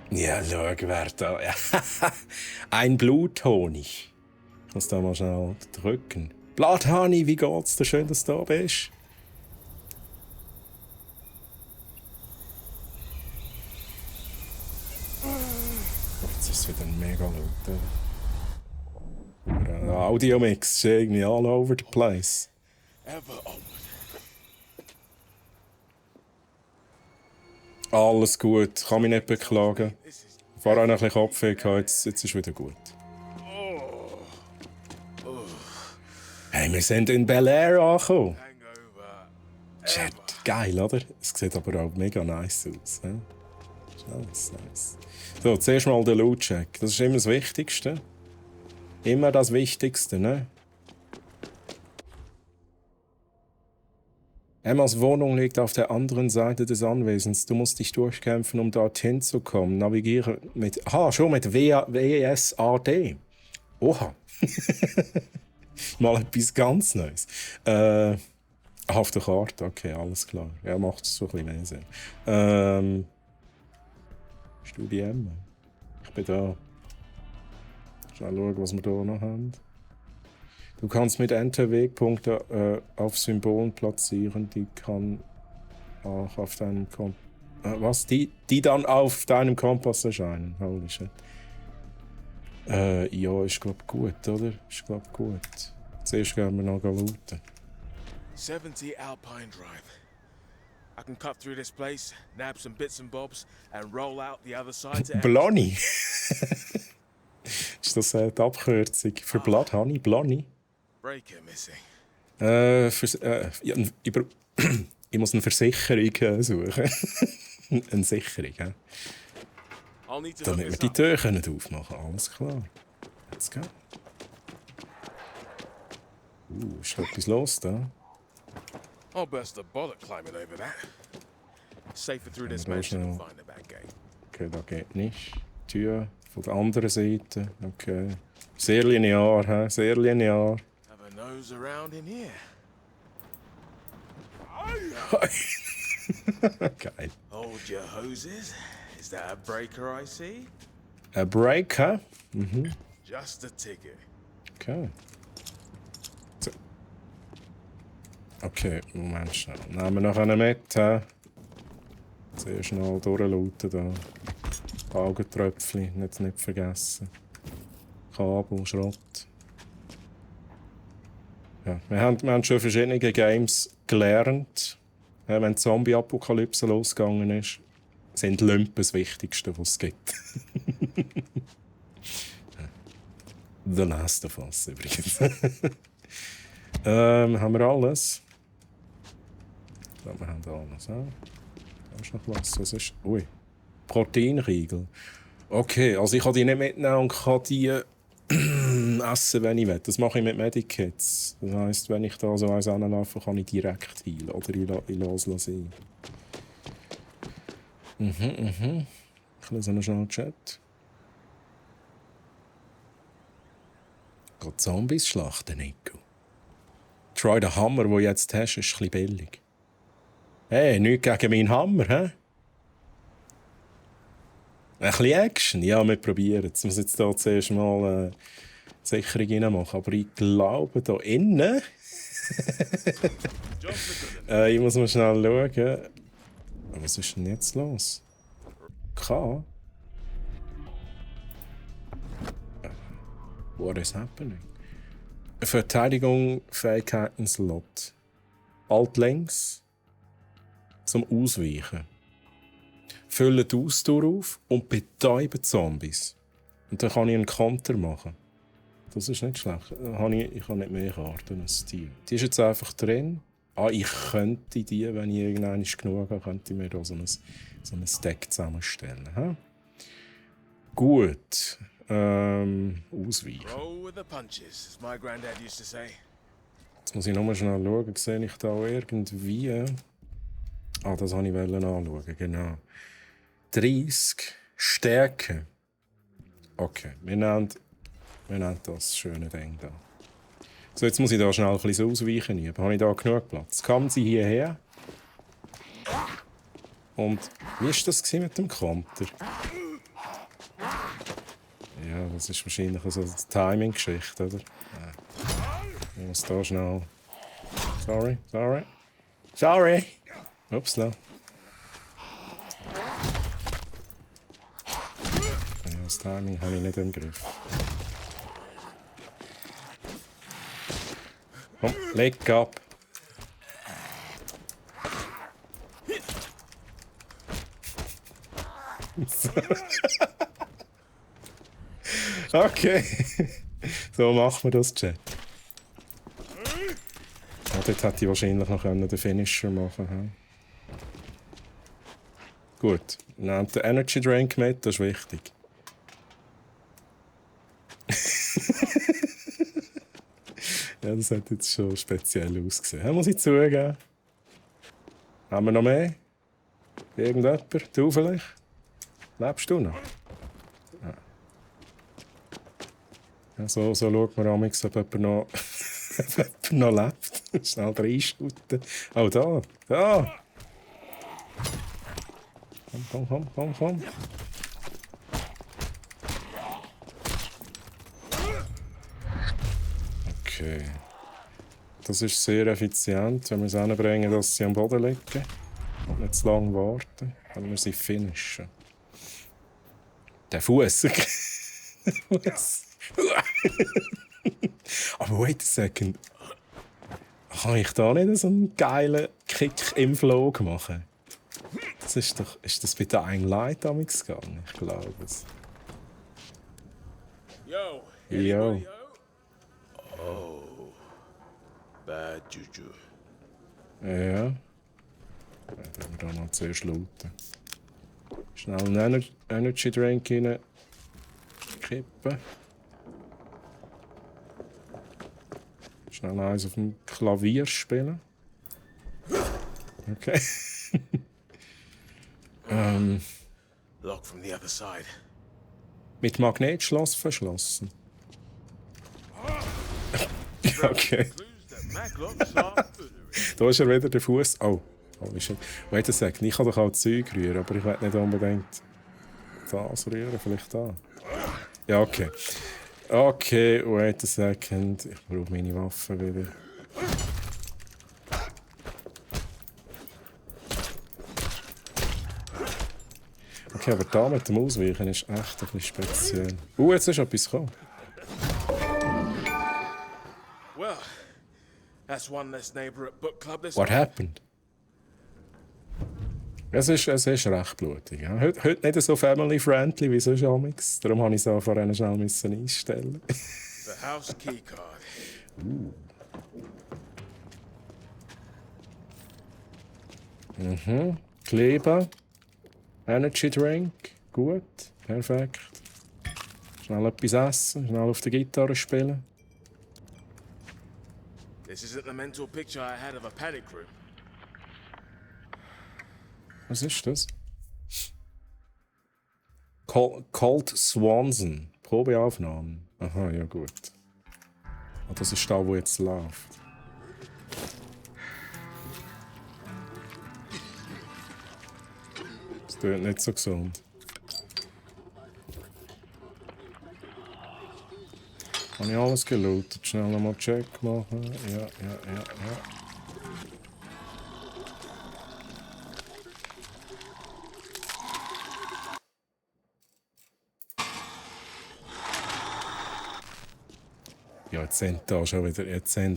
Ja, schau, wer da... Ein Bluthonig. Ich muss da mal schnell drücken. Blathani, wie geht's dir? Schön, dass du da bist. Jetzt ist es wieder mega laut. Der Audiomix ist irgendwie all over the place. Ever onward. Alles gut, kann mich nicht beklagen. Vorher noch ein bisschen Kopfweh gehabt, jetzt ist wieder gut. Hey, wir sind in Bel Air angekommen. Hangover. Chat, geil, oder? Es sieht aber auch mega nice aus. He? Nice. So, zuerst mal der Loot-Check. Das ist immer das Wichtigste. Immer das Wichtigste, ne? Emmas Wohnung liegt auf der anderen Seite des Anwesens. Du musst dich durchkämpfen, um dorthin zu kommen. Navigiere mit... Aha, schon mit WSAD. Oha. Mal etwas ganz Neues. Auf der Karte, okay, alles klar. Ja, macht es so ein bisschen mehr Sinn. Studie. Ich bin da. Schnell schauen, was wir hier noch haben. Du kannst mit Enter Wegpunkte auf Symbolen platzieren, die kann auch auf deinem Kompass. Was? Die dann auf deinem Kompass erscheinen. Holy shit. Ja, ist glaub gut, oder? Ist glaub gut. Zuerst gehen wir noch looten. 70 Alpine Drive. I can cut through this place, nab some bits and bobs, and roll out the other side to Blonny? Ist das die Abkürzung für Blood Honey? Blonny? Breaker missing. Ich muss eine Versicherung suchen. Eine Sicherung, ja. I'll need to Damit hook wir this die up. Tür können aufmachen können. Alles klar. Let's go. Ist da etwas los da? I'll burst the bollock climbing over that. Safer through this Ja, da mansion and schnell. find the back gate. Okay, da geht nicht. Tür von der anderen Seite. Okay. Sehr linear, hä? Sehr linear. Have a nose around in here. Geil. Hold your hoses. Is that a breaker I see? Ein Break, hä? Just a ticket. Okay. So. Okay, Moment schnell. Nehmen wir noch einen mit, hä? Sehr schnell durchlauten da. Augentröpfchen, nicht vergessen. Kabel, Schrott. Ja, wir haben schon verschiedene Games gelernt. Ja, wenn die Zombie-Apokalypse losgegangen ist, sind Lumpen das Wichtigste, was es gibt. The Last of Us übrigens. Haben wir alles? Ich glaube, wir haben alles. Ja? Da ist noch was. Was ist? Ui. Proteinriegel. Okay, also ich kann die nicht mitnehmen und kann die essen, wenn ich will. Das mache ich mit Medikits. Das heisst, wenn ich da so eins anlaufe, kann ich direkt heilen. Oder ich lasse sein. Ich lese noch schnell den Chat. Geht Zombies schlachten, Nico? Try den Hammer, den du jetzt hast, ist ein bisschen billig. Hey, nichts gegen meinen Hammer, hä? Ein bisschen Action? Ja, wir probieren. Jetzt muss jetzt hier zuerst mal die Sicherung reinmachen. Aber ich glaube, hier innen... ich muss mal schnell schauen. Was ist denn jetzt los? K? What is happening? Verteidigung, Fähigkeiten, Slot. Alt links zum Ausweichen. Füllen die Ausdauer auf und betäuben Zombies. Und dann kann ich einen Konter machen. Das ist nicht schlecht. Ich habe nicht mehr Karten als die. Die ist jetzt einfach drin. Ich könnte die, wenn ich irgendwann genug habe, könnte ich mir da so ein Deck zusammenstellen. He? Gut. Ausweichen. Roll with the punches, as my granddad used to say. Jetzt muss ich nochmal schnell schauen. Sehe ich da irgendwie... das wollte ich anschauen, genau. 30 Stärke. Okay, wir nennen das schöne Ding da. So, jetzt muss ich da schnell ein bisschen ausweichen. Habe ich da genug Platz? Kommen Sie hierher. Und wie war das mit dem Konter? Ja, das ist wahrscheinlich so eine Timing-Geschichte, oder? Ja. Ich muss da schnell... Sorry! Upsla. Ja, das Timing habe ich nicht im Griff. Komm, leg ab! Okay. So machen wir das, Chat. Dort hätte ich wahrscheinlich noch den Finisher machen können. Gut, nehmt den Energy Drink mit, das ist wichtig. Ja, das hat jetzt schon speziell ausgesehen. Ja, muss ich zugeben. Haben wir noch mehr? Irgendjemand? Du vielleicht? Lebst du noch? Ja. Ja, so schaut man amigs, ob jemand noch, ob jemand noch lebt. Schnell reinschuten. Oh, da. Da. Komm. Okay. Das ist sehr effizient, wenn wir es hinbringen, dass sie am Boden liegen. Und nicht zu lange warten, wenn wir sie finishen. Der Fuß. Der Fuß. Aber wait a second. Kann ich da nicht so einen geilen Kick im Flug machen? Das ist doch... Ist das bei Dying Light damals gegangen? Ich glaube es. Yo. Yo. Anybody home? Oh. Bad juju. Ja. Dann haben wir da noch zuerst looten. Schnell einen Energy Drink rein. Kippen. Schnell eins auf dem Klavier spielen. Okay. Lock from the other side. Mit Magnetschloss verschlossen. Okay. Clues that Mac locks are Da ist er wieder, der Fuß. Oh, holy shit. Wait a second, ich kann doch auch Zeug rühren, aber ich will nicht unbedingt das rühren, vielleicht da. Ja, okay. Okay, wait a second. Ich brauche meine Waffe wieder. Okay, aber da mit dem Ausweichen ist echt ein bisschen speziell. Jetzt ist etwas gekommen. Well, that's one less neighbor at book club this What month. happened? Es ist recht blutig. Ja. Heute nicht so family-friendly wie sonst amigs. Darum musste ich es auch vorhin schnell einstellen. The house key card. Kleber. Energy Drink. Gut. Perfekt. Schnell etwas essen. Schnell auf der Gitarre spielen. This isn't the mental picture I had of a panic room. Was ist das? Colt Swanson. Probeaufnahmen. Aha, ja gut. Ah, das ist da, wo jetzt läuft. Das tut nicht so gesund. Habe ich alles gelootet? Schnell nochmal Check machen. Ja. Ja, jetzt sind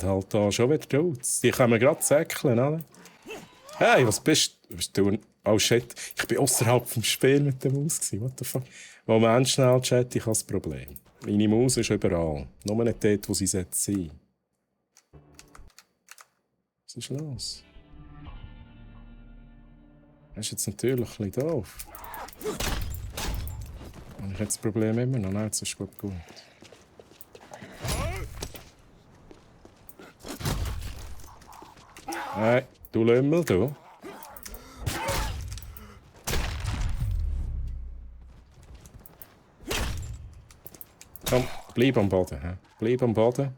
halt da schon wieder Dudes. Die können wir gerade säckeln, oder? Hey, was bist du? Oh shit, ich bin außerhalb vom Spiel mit der Maus gewesen. What the fuck? Moment, schnell, Chat, ich habe das Problem. Meine Maus ist überall. Nur nicht dort, wo sie sein sollte. Was ist los? Das ist jetzt natürlich ein bisschen doof. Habe ich jetzt das Problem immer noch? Nein, jetzt ist gut. Hey, du Lümmel, du. Komm, bleib am Boden. He? Bleib am Boden.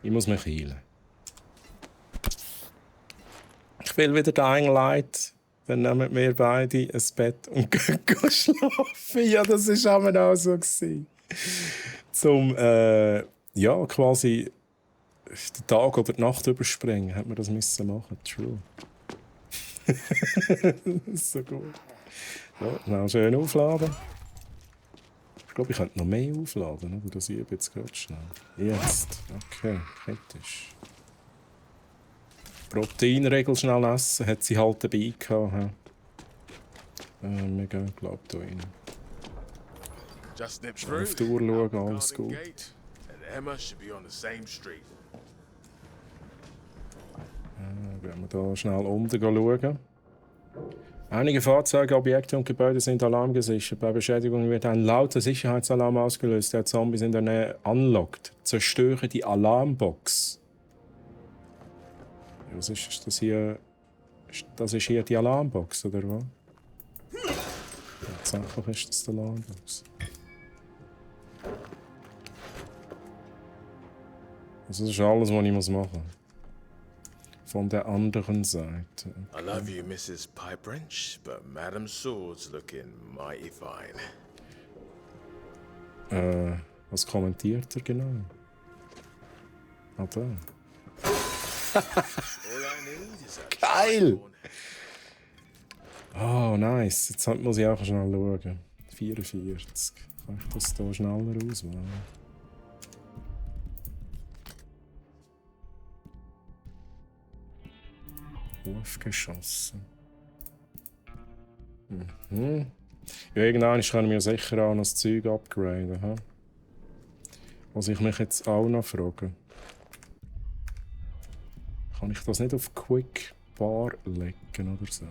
Ich muss mich heilen. Ich will wieder Dying Light. Dann nehmen wir beide ein Bett und gehen schlafen. Ja, das war auch so. Zum, ja, quasi den Tag oder die Nacht überspringen, hat man das müssen machen. True. So gut. So, schnell schön aufladen. Ich glaube, ich könnte noch mehr aufladen, aber das übe jetzt gerade schnell. Jetzt. Okay, kritisch. Proteinregel schnell essen, hat sie halt dabei gehabt. Wir gehen, glaube ich, hier rein. Just nip Schnell through. auf die Uhr schauen, Out the alles garden gut. gate, and Emma should be on the same street. Gehen wir hier schnell unten schauen. Einige Fahrzeuge, Objekte und Gebäude sind alarmgesichert. Bei Beschädigung wird ein lauter Sicherheitsalarm ausgelöst, der Zombies in der Nähe anlockt. Zerstöre die Alarmbox. Was ist das hier? Das ist hier die Alarmbox, oder was? Tatsächlich ist das die Alarmbox. Also das ist alles, was ich machen muss. Von der anderen Seite. I love you, Mrs. Pipewrench, but Madam Sword's looking mighty fine. Was kommentiert er genau? Ah, da. All I need is a Geil! Oh, nice. Jetzt muss ich auch schnell schauen. 44. Kann ich das hier schneller auswählen? Aufgeschossen. Mhm. Ja, irgendwann kann ich mir sicher auch noch das Zeug upgraden. He? Was ich mich jetzt auch noch frage. Kann ich das nicht auf Quick Bar legen oder so?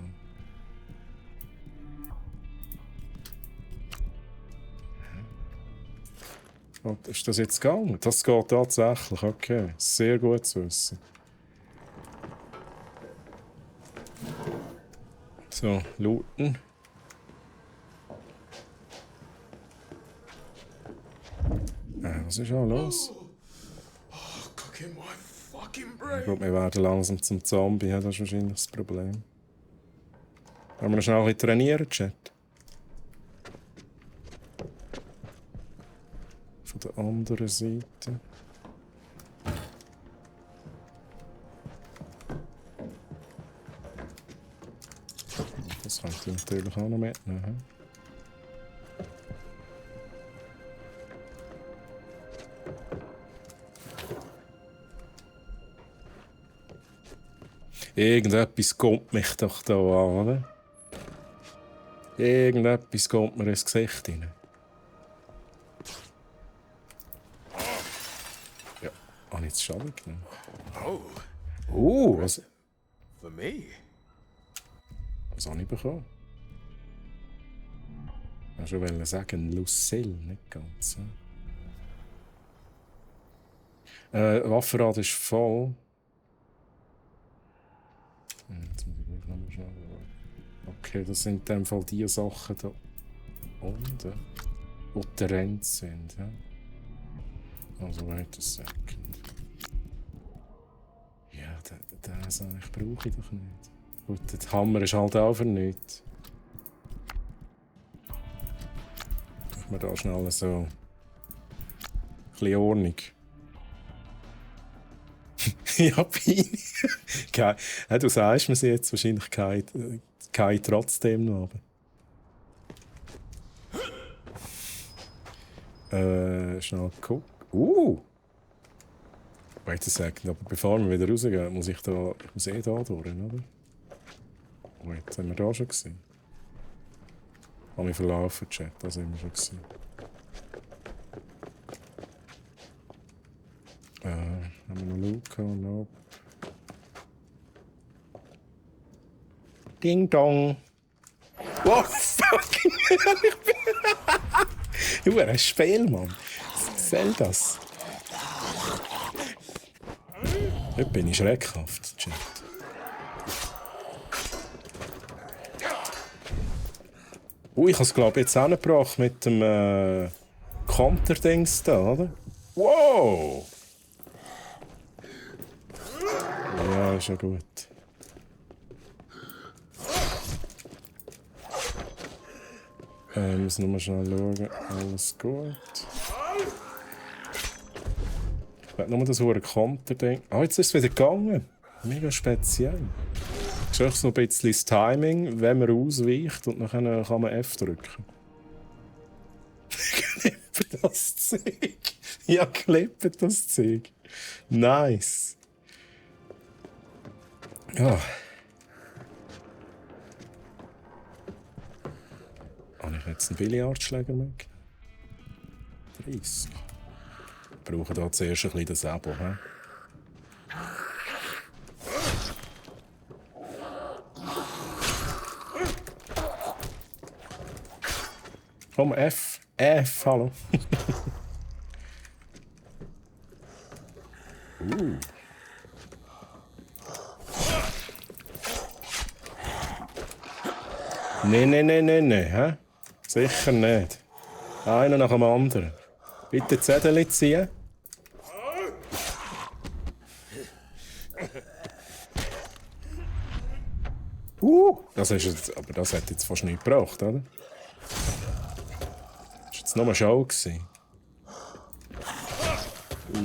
Oh, ist das jetzt gegangen? Das geht tatsächlich, okay. Sehr gut zu wissen. So, looten. Was ist auch los? cooking my fucking Ich brain. glaube, wir werden langsam zum Zombie. Ja, das ist wahrscheinlich das Problem. Wollen wir noch schnell ein bisschen trainieren, Chat? Von der anderen Seite. Das könnte ich natürlich auch noch mitnehmen. He? Irgendetwas kommt mich doch da an, oder? Irgendetwas kommt mir ins Gesicht rein. Ja, habe ich jetzt Schaden genommen? Oh, Was for me? habe ich bekommen? Ich wollte schon sagen, Lucille, nicht ganz. Waffenrad ist voll. Jetzt muss ich gleich nochmal schauen. Okay, das sind in dem Fall die Sachen da unten, die getrennt sind. Ja? Also, wait a second. Ja, das eigentlich brauche ich doch nicht. Gut, der Hammer ist halt auch für nichts. Machen wir da schnell so ein bisschen Ordnung. Ja, Pini. Ja, du sagst mir jetzt wahrscheinlich kein trotzdem noch. Schnell gucken. Wait a second, aber bevor wir wieder rausgehen, muss ich da durch, oder? Wait, haben wir da schon gesehen? Habe mich verlaufen, Chat, das haben wir schon gesehen. Haben wir noch Luca? Nope. Ding Dong! What fucking hell? Ich bin ein Spiel, Mann. Was soll das? Heute bin ich schreckhaft, Chat. Ich habe es, glaube ich, jetzt angebracht mit dem Konter-Dings da, oder? Wow! Ja, ist ja gut. Ich muss nur mal schnell schauen. Alles gut. Ich will nur das hohe Konter-Ding. Ah, jetzt ist es wieder gegangen. Mega speziell. Es ist echt so ein bisschen das Timing, wenn man ausweicht und dann kann man F drücken. Klippet das Zeug. Ja, klippet das Zeug. Nice. Ja. Habe ich jetzt einen Billardschläger mit? 30. Wir brauchen hier zuerst ein bisschen das Abo. He? Komm, F. F, hallo. Nee, hä? Sicher nicht. Einer nach dem anderen. Bitte Zettel ziehen. das ist jetzt, aber das hat jetzt fast nichts gebracht, oder? Das war jetzt nur eine Show gewesen.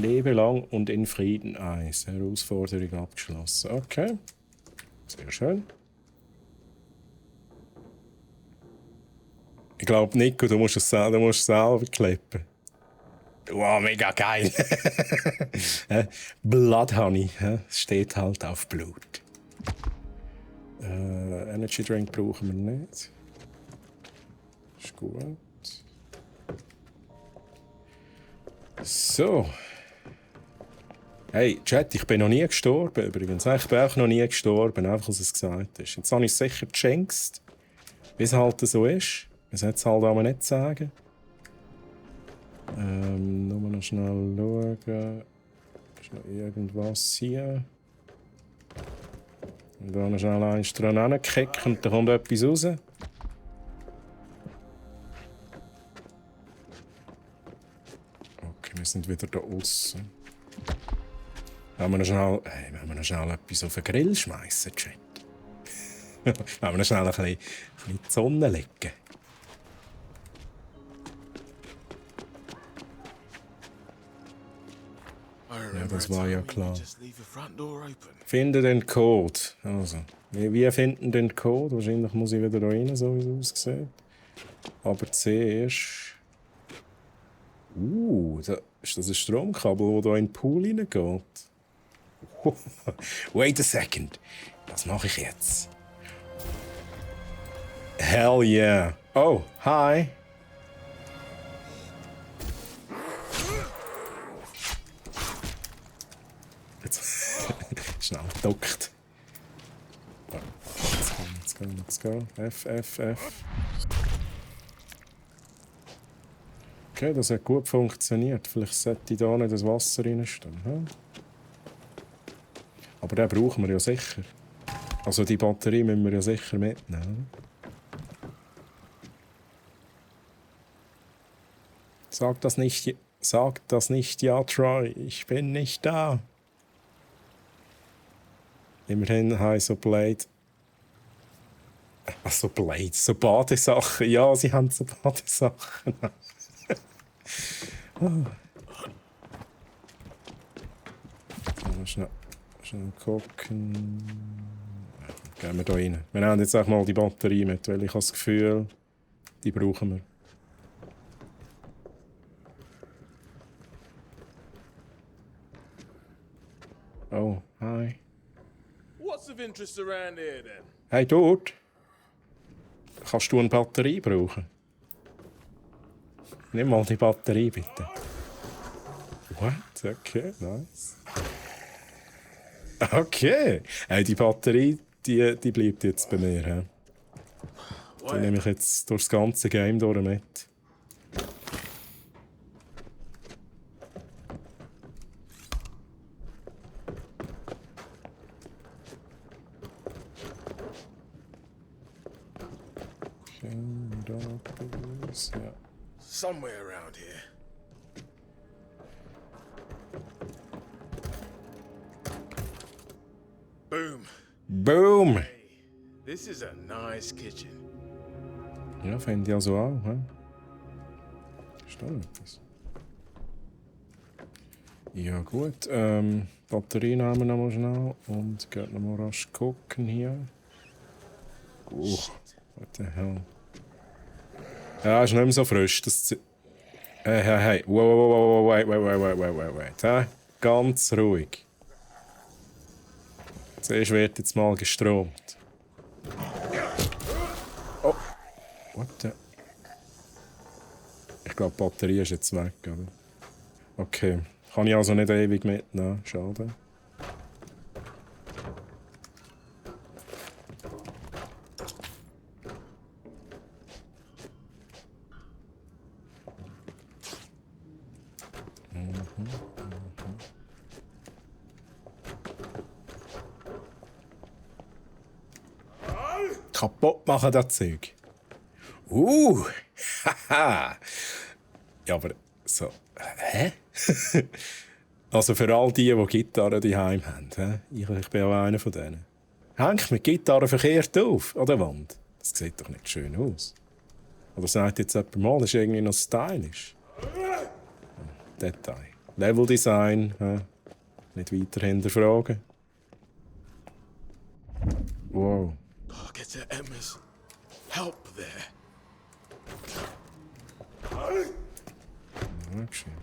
Lebe lang und in Frieden 1. Herausforderung abgeschlossen. Okay. Sehr schön. Ich glaube, Nico, du musst es selber klippen. Wow, mega geil. Blood Honey. Es steht halt auf Blut. Energy Drink brauchen wir nicht. Ist gut. So. Hey, Chat, ich bin noch nie gestorben übrigens. Ich bin auch noch nie gestorben, einfach als es gesagt ist. Jetzt habe ich es sicher geschenkst, wie es halt so ist. Man sollte es halt aber nicht sagen. Nur noch schnell schauen. Ist noch irgendwas hier? Und da noch schnell eins dran hinkicken und da kommt etwas raus. Okay, wir sind wieder da außen. Wenn wir noch schnell etwas auf den Grill schmeißen, Chat. Wenn wir noch schnell ein bisschen in die Sonne legen. Ja, das war ja klar. Finde den Code. Also, wie finden den Code? Wahrscheinlich muss ich wieder da rein, so wie es aussieht. Aber zuerst... ist das ein Stromkabel, das hier in den Pool hineingeht? Wait a second. Was mache ich jetzt? Hell yeah. Oh, hi. Jetzt schnell geduckt. Let's go. F. Okay, das hat gut funktioniert. Vielleicht sollte ich da nicht das Wasser reinstehen. Hm? Aber den brauchen wir ja sicher. Also die Batterie müssen wir ja sicher mitnehmen. Sag das nicht, ja, Troy. Ich bin nicht da. Immerhin haben so Blade. Ach, so Blade, so Badesachen. Ja, sie haben so Badesachen. Schnell gucken. Gehen wir da rein. Wir nehmen jetzt auch mal die Batterie mit, weil ich habe das Gefühl, die brauchen wir. Oh, hi. What's of interest around here then? Hey, dort. Kannst du eine Batterie brauchen? Nimm mal die Batterie, bitte. What? Okay, nice. Okay. Hey, die Batterie, die bleibt jetzt bei mir. He? Die nehme ich jetzt durch das ganze Game durch mit. Ja. Somewhere around here. Boom. Boom! This is a nice kitchen. Ja, finde ich also auch. He? Ist da etwas? Ja gut, Batterie nehmen wir noch mal schnell und gehen noch mal rasch gucken hier. What the hell? Ja, ist nicht mehr so frisch. Hey. Wow, wait. Ganz ruhig. Zuerst wird jetzt mal gestromt. Oh. What the... Ich glaube, die Batterie ist jetzt weg, oder? Okay. Kann ich also nicht ewig mitnehmen. Schade. Kaputt machen, das Zeug. Haha. Ja, aber so. Hä? Also für all die Gitarren daheim haben. Ich bin auch einer von denen. Hängt mit Gitarre verkehrt auf an der Wand. Das sieht doch nicht schön aus. Oder sagt jetzt jemand mal, das ist irgendwie noch stylisch. Detail. Leveldesign. Nicht weiter hinterfragen. Wow. Oh, get to Emma's help there. Dankeschön.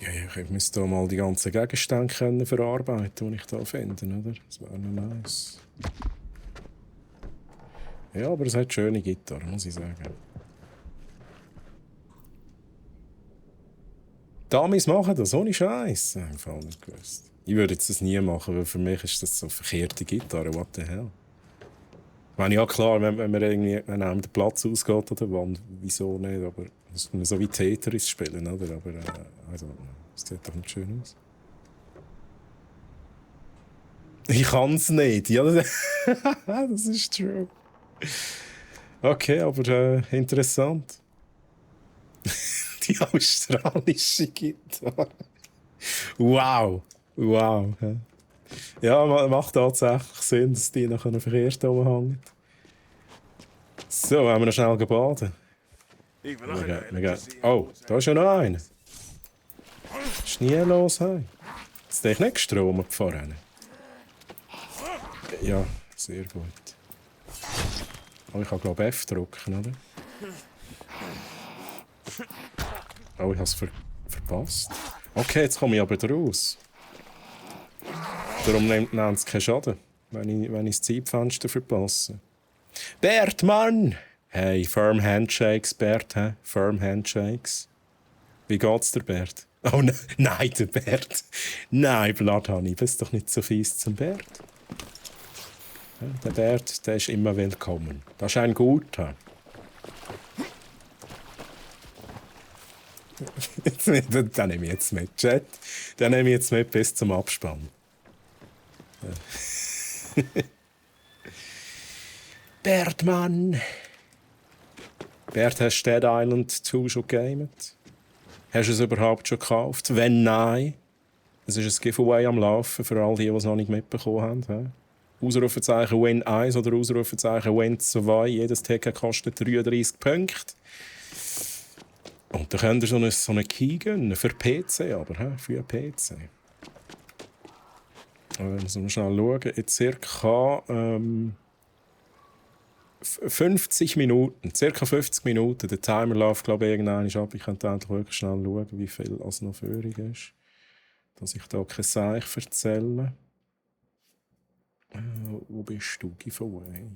Ja, ich müsste hier mal die ganzen Gegenstände verarbeiten, die ich hier finde, oder? Das wäre noch nice. Ja, aber es hat schöne Gitarre, muss ich sagen. Damis machen das ohne Scheiß. Ich habe nicht gewusst. Ich würde jetzt das nie machen, weil für mich ist das so verkehrte Gitarre. What the hell? Ich meine, ja klar, wenn einem der Platz ausgeht oder Wand, wieso nicht? Aber das ist so wie Tetris spielen, oder? Aber also, das sieht doch nicht schön aus. Ich kann es nicht, ja. Das ist true. Okay, aber interessant. Die australische Gitarre. Wow. Wow. Ja, macht tatsächlich Sinn, dass die noch verkehrt rumhängen. So, haben wir noch schnell gebadet. Even Wir I gehen- know wir gehen- electricity Oh, da ist ja noch einer. Ist nie los, hey. Jetzt dich nicht gestromt vorhin. Ja, sehr gut. Oh, ich kann glaube ich F drücken, oder? Oh, ich habe es verpasst. Okay, jetzt komme ich aber raus. Darum nimmt es keinen Schaden, wenn ich das Zeitfenster verpasse. Bert, Mann! Hey, Firm Handshakes, Bert, hä? Firm Handshakes. Wie geht's dir, Bert? Oh nein, der Bert. Nein, Bloodhoney, bist doch nicht so fies zum Bert. Ja, der Bert, der ist immer willkommen. Das ist ein Guter. Den nehme ich jetzt mit, Chat. Den nehme ich jetzt mit bis zum Abspann. Ja. Bertmann! Bert, hast du Dead Island 2 schon gegamet? Hast du es überhaupt schon gekauft? Wenn nein, es ist ein Giveaway am Laufen für all die, die es noch nicht mitbekommen haben. Ausrufezeichen Win 1 oder Ausrufezeichen Win 2. Jedes Ticket kostet 33 Punkte. Und dann könnt ihr so einen Key gönnen, für PC aber, für einen PC. Also mal schnell schauen, in ca. 50 Minuten, ca. 50 Minuten, der Timer läuft glaube ich irgendwann ab. Ich könnte endlich wirklich schnell schauen, wie viel es noch führig ist. Dass ich da kein Seich erzähle. Wo bist du, Giveaway?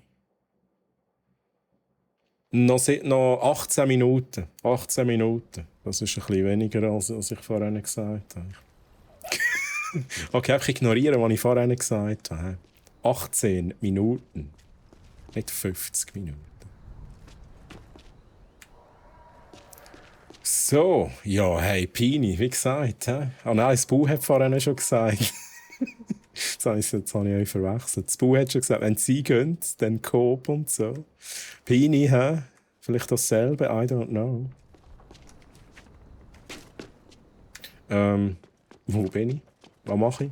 Noch 18 Minuten. 18 Minuten. Das ist ein bisschen weniger, als ich vorhin gesagt habe. Okay, einfach ignorieren, was ich vorhin gesagt habe. 18 Minuten. Nicht 50 Minuten. So, ja, hey, Pini, wie gesagt. Ah nein, das Bu hat vorhin schon gesagt. Jetzt habe ich euch verwechselt. Das Bu hat schon gesagt, wenn sie gehen, dann Coop und so. Pini, hä? Vielleicht dasselbe, I don't know. Wo bin ich? Was mache ich?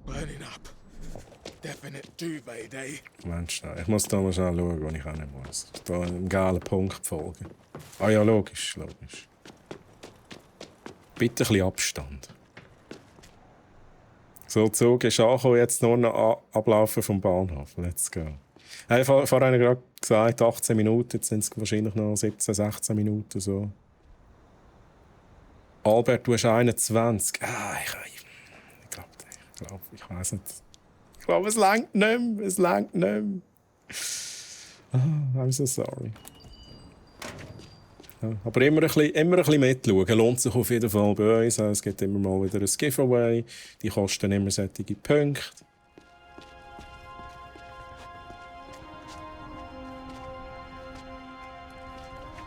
Burning up. Definite duvet day. Moment schnell. Ich muss da mal schnell schauen, wo ich hin muss. Da einem geilen Punkt folgen. Ah ja, logisch, logisch. Bitte ein bisschen Abstand. So, der Zug ist angekommen, jetzt nur noch ablaufen vom Bahnhof. Let's go. Ich habe vorhin gerade gesagt, 18 Minuten, jetzt sind es wahrscheinlich noch 17, 16 Minuten. So. Albert, du hast 21. Ich weiß nicht. Ich glaube, es reicht nicht mehr. Es reicht nicht mehr. I'm so sorry. Ja, aber immer ein bisschen mitschauen. Lohnt sich auf jeden Fall bei uns. Es gibt immer mal wieder ein Giveaway. Die kosten immer solche Punkte.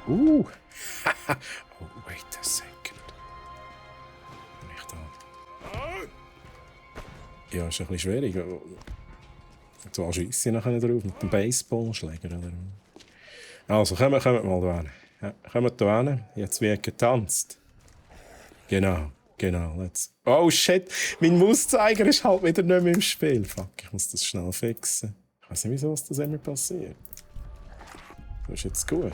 Oh, wait a second. Nicht da. Ja, ist ein bisschen schwierig. Du schießt sie nachher drauf mit dem Baseballschläger. Oder? Also, kommen wir mal da hin. Ja, kommen wir da hin. Jetzt wird getanzt. Genau. Oh shit, mein Mauszeiger ist halt wieder nicht mehr im Spiel. Fuck, ich muss das schnell fixen. Ich weiß nicht, wieso das immer passiert. Das ist jetzt gut.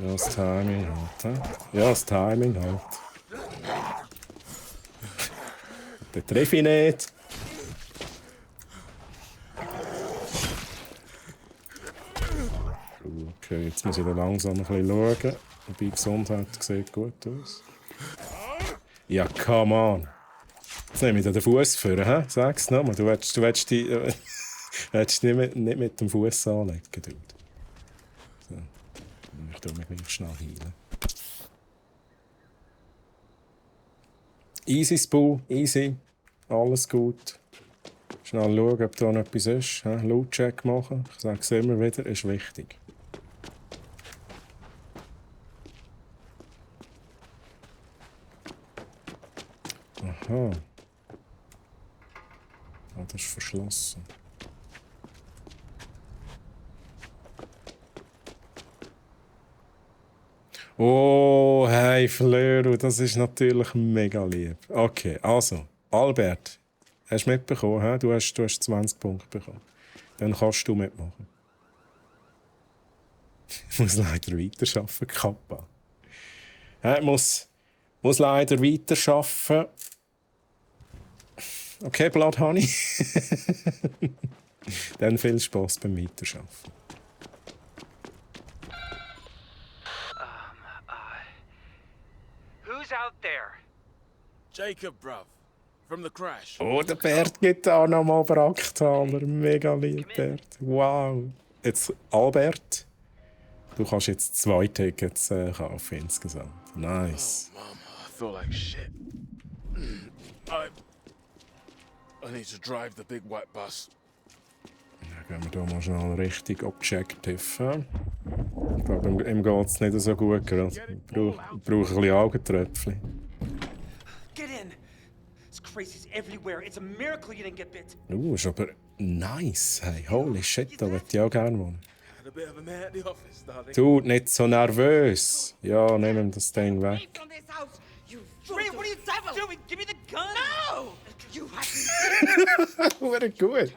Ja, das Timing halt. Ja, das Timing halt. Den treffe ich nicht. Okay, jetzt muss ich da langsam ein bisschen schauen. Die Gesundheit sieht gut aus. Ja, come on. Jetzt nehme ich dir den Fuß vor, hä? Sag's nochmal. Du willst dich nicht mit dem Fuß anlegen, Dude. So. Ich tue mich gleich schnell heilen. Easy, Spoo, easy. Alles gut. Schnell schauen, ob da noch etwas ist. Loot-Check machen. Ich sage es immer wieder, ist wichtig. Aha. Ah, das ist verschlossen. Oh, hey Fleur, das ist natürlich mega lieb. Okay, also, Albert, hast du mitbekommen? He? Du hast 20 Punkte bekommen. Dann kannst du mitmachen. Ich muss leider weiterarbeiten, Kappa. Ich muss leider weiterarbeiten. Okay, Blood Honey. Dann viel Spaß beim Weiterarbeiten. Who's out there? Jacob, bruv. From the crash. Oh, der Bert gibt auch nochmal Bracktaler. Mega lieb, Bert. Wow. Jetzt, Albert, du kannst jetzt 2 Tickets kaufen insgesamt. Nice. Mom, I feel like shit. I need to drive the big white bus. Dann gehen wir hier mal schnell richtig Objective. Ich glaube, ihm geht es nicht so gut. Ich brauche ein bisschen Augentröpfchen. Get in! This crazy's everywhere. It's a miracle you didn't get bit. Ist aber nice. Hey, holy shit, da würde ich auch gerne wohnen. Had a bit of a man at the office, darling. Du, nicht so nervös. Ja, nimm ihm das Ding weg. From this house, you Ray, what are you devil! doing? Give me the gun! No! You have to Very good.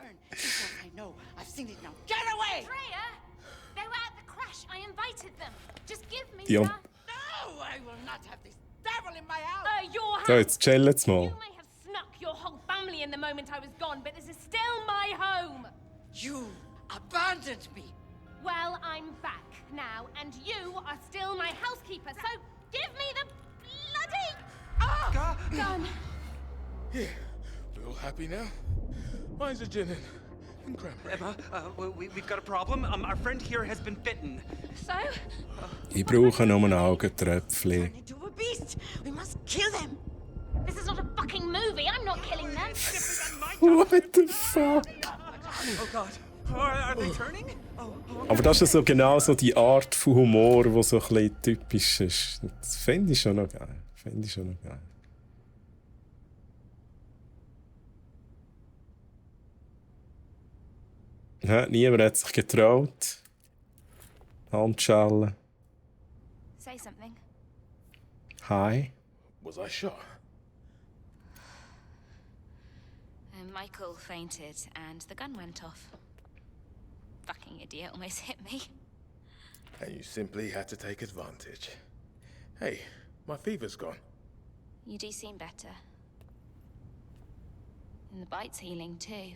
I know. I've seen it now. Get away! Freya! They were at the crash. I invited them. Just give me Ja. the... No! I will not have this devil in my house! Your house! So, jetzt chillen jetzt mal. You may have snuck your whole family in the moment I was gone, but this is still my home. You abandoned me! Well, I'm back now, and you are still my housekeeper, so give me the bloody gun. Here. We all happy now? Mine's a gin and cranberry. Emma, we've got a problem. Our friend here has been bitten. So? Ich brauche nur ein Augentröpfchen. Into a beast! We must kill them! This is not a fucking movie. I'm not killing them. What the fuck? Oh God. Are they turning? Aber das ist so genau so die Art von Humor, die so ein bisschen typisch ist. Das finde ich schon noch geil. Ja, niemand hat sich getraut. Handschellen. Say something. Hi. Was I shot? Michael fainted and the gun went off. Fucking idiot almost hit me. And you simply had to take advantage. Hey, my fever's gone. You do seem better. And the bite's healing too.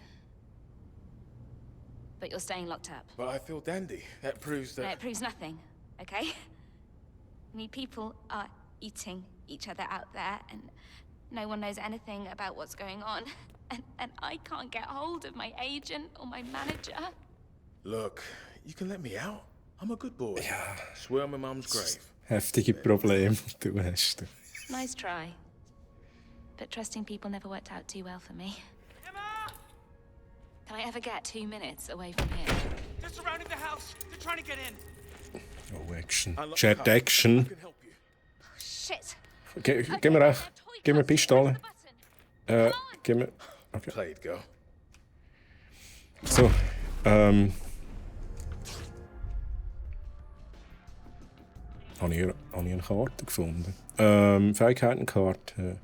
But you're staying locked up. But I feel dandy. That proves No, that... it proves nothing, okay? I mean, people are eating each other out there, and no one knows anything about what's going on. And I can't get hold of my agent or my manager. Look, you can let me out. I'm a good boy. Swear on my mum's grave. Heftige Probleme, du hast. Nice try. But trusting people never worked out too well for me. Emma! Can I ever get 2 minutes away from here? They're surrounding the house. They're trying to get in. Oh, Action. Unlock the Jet car. I Action. can help you. Shit! Gib mir recht. Gib mir Pistole. Gib mir... Okay. Played, go. So, habe ich eine Karte gefunden. Fähigkeitenkarte.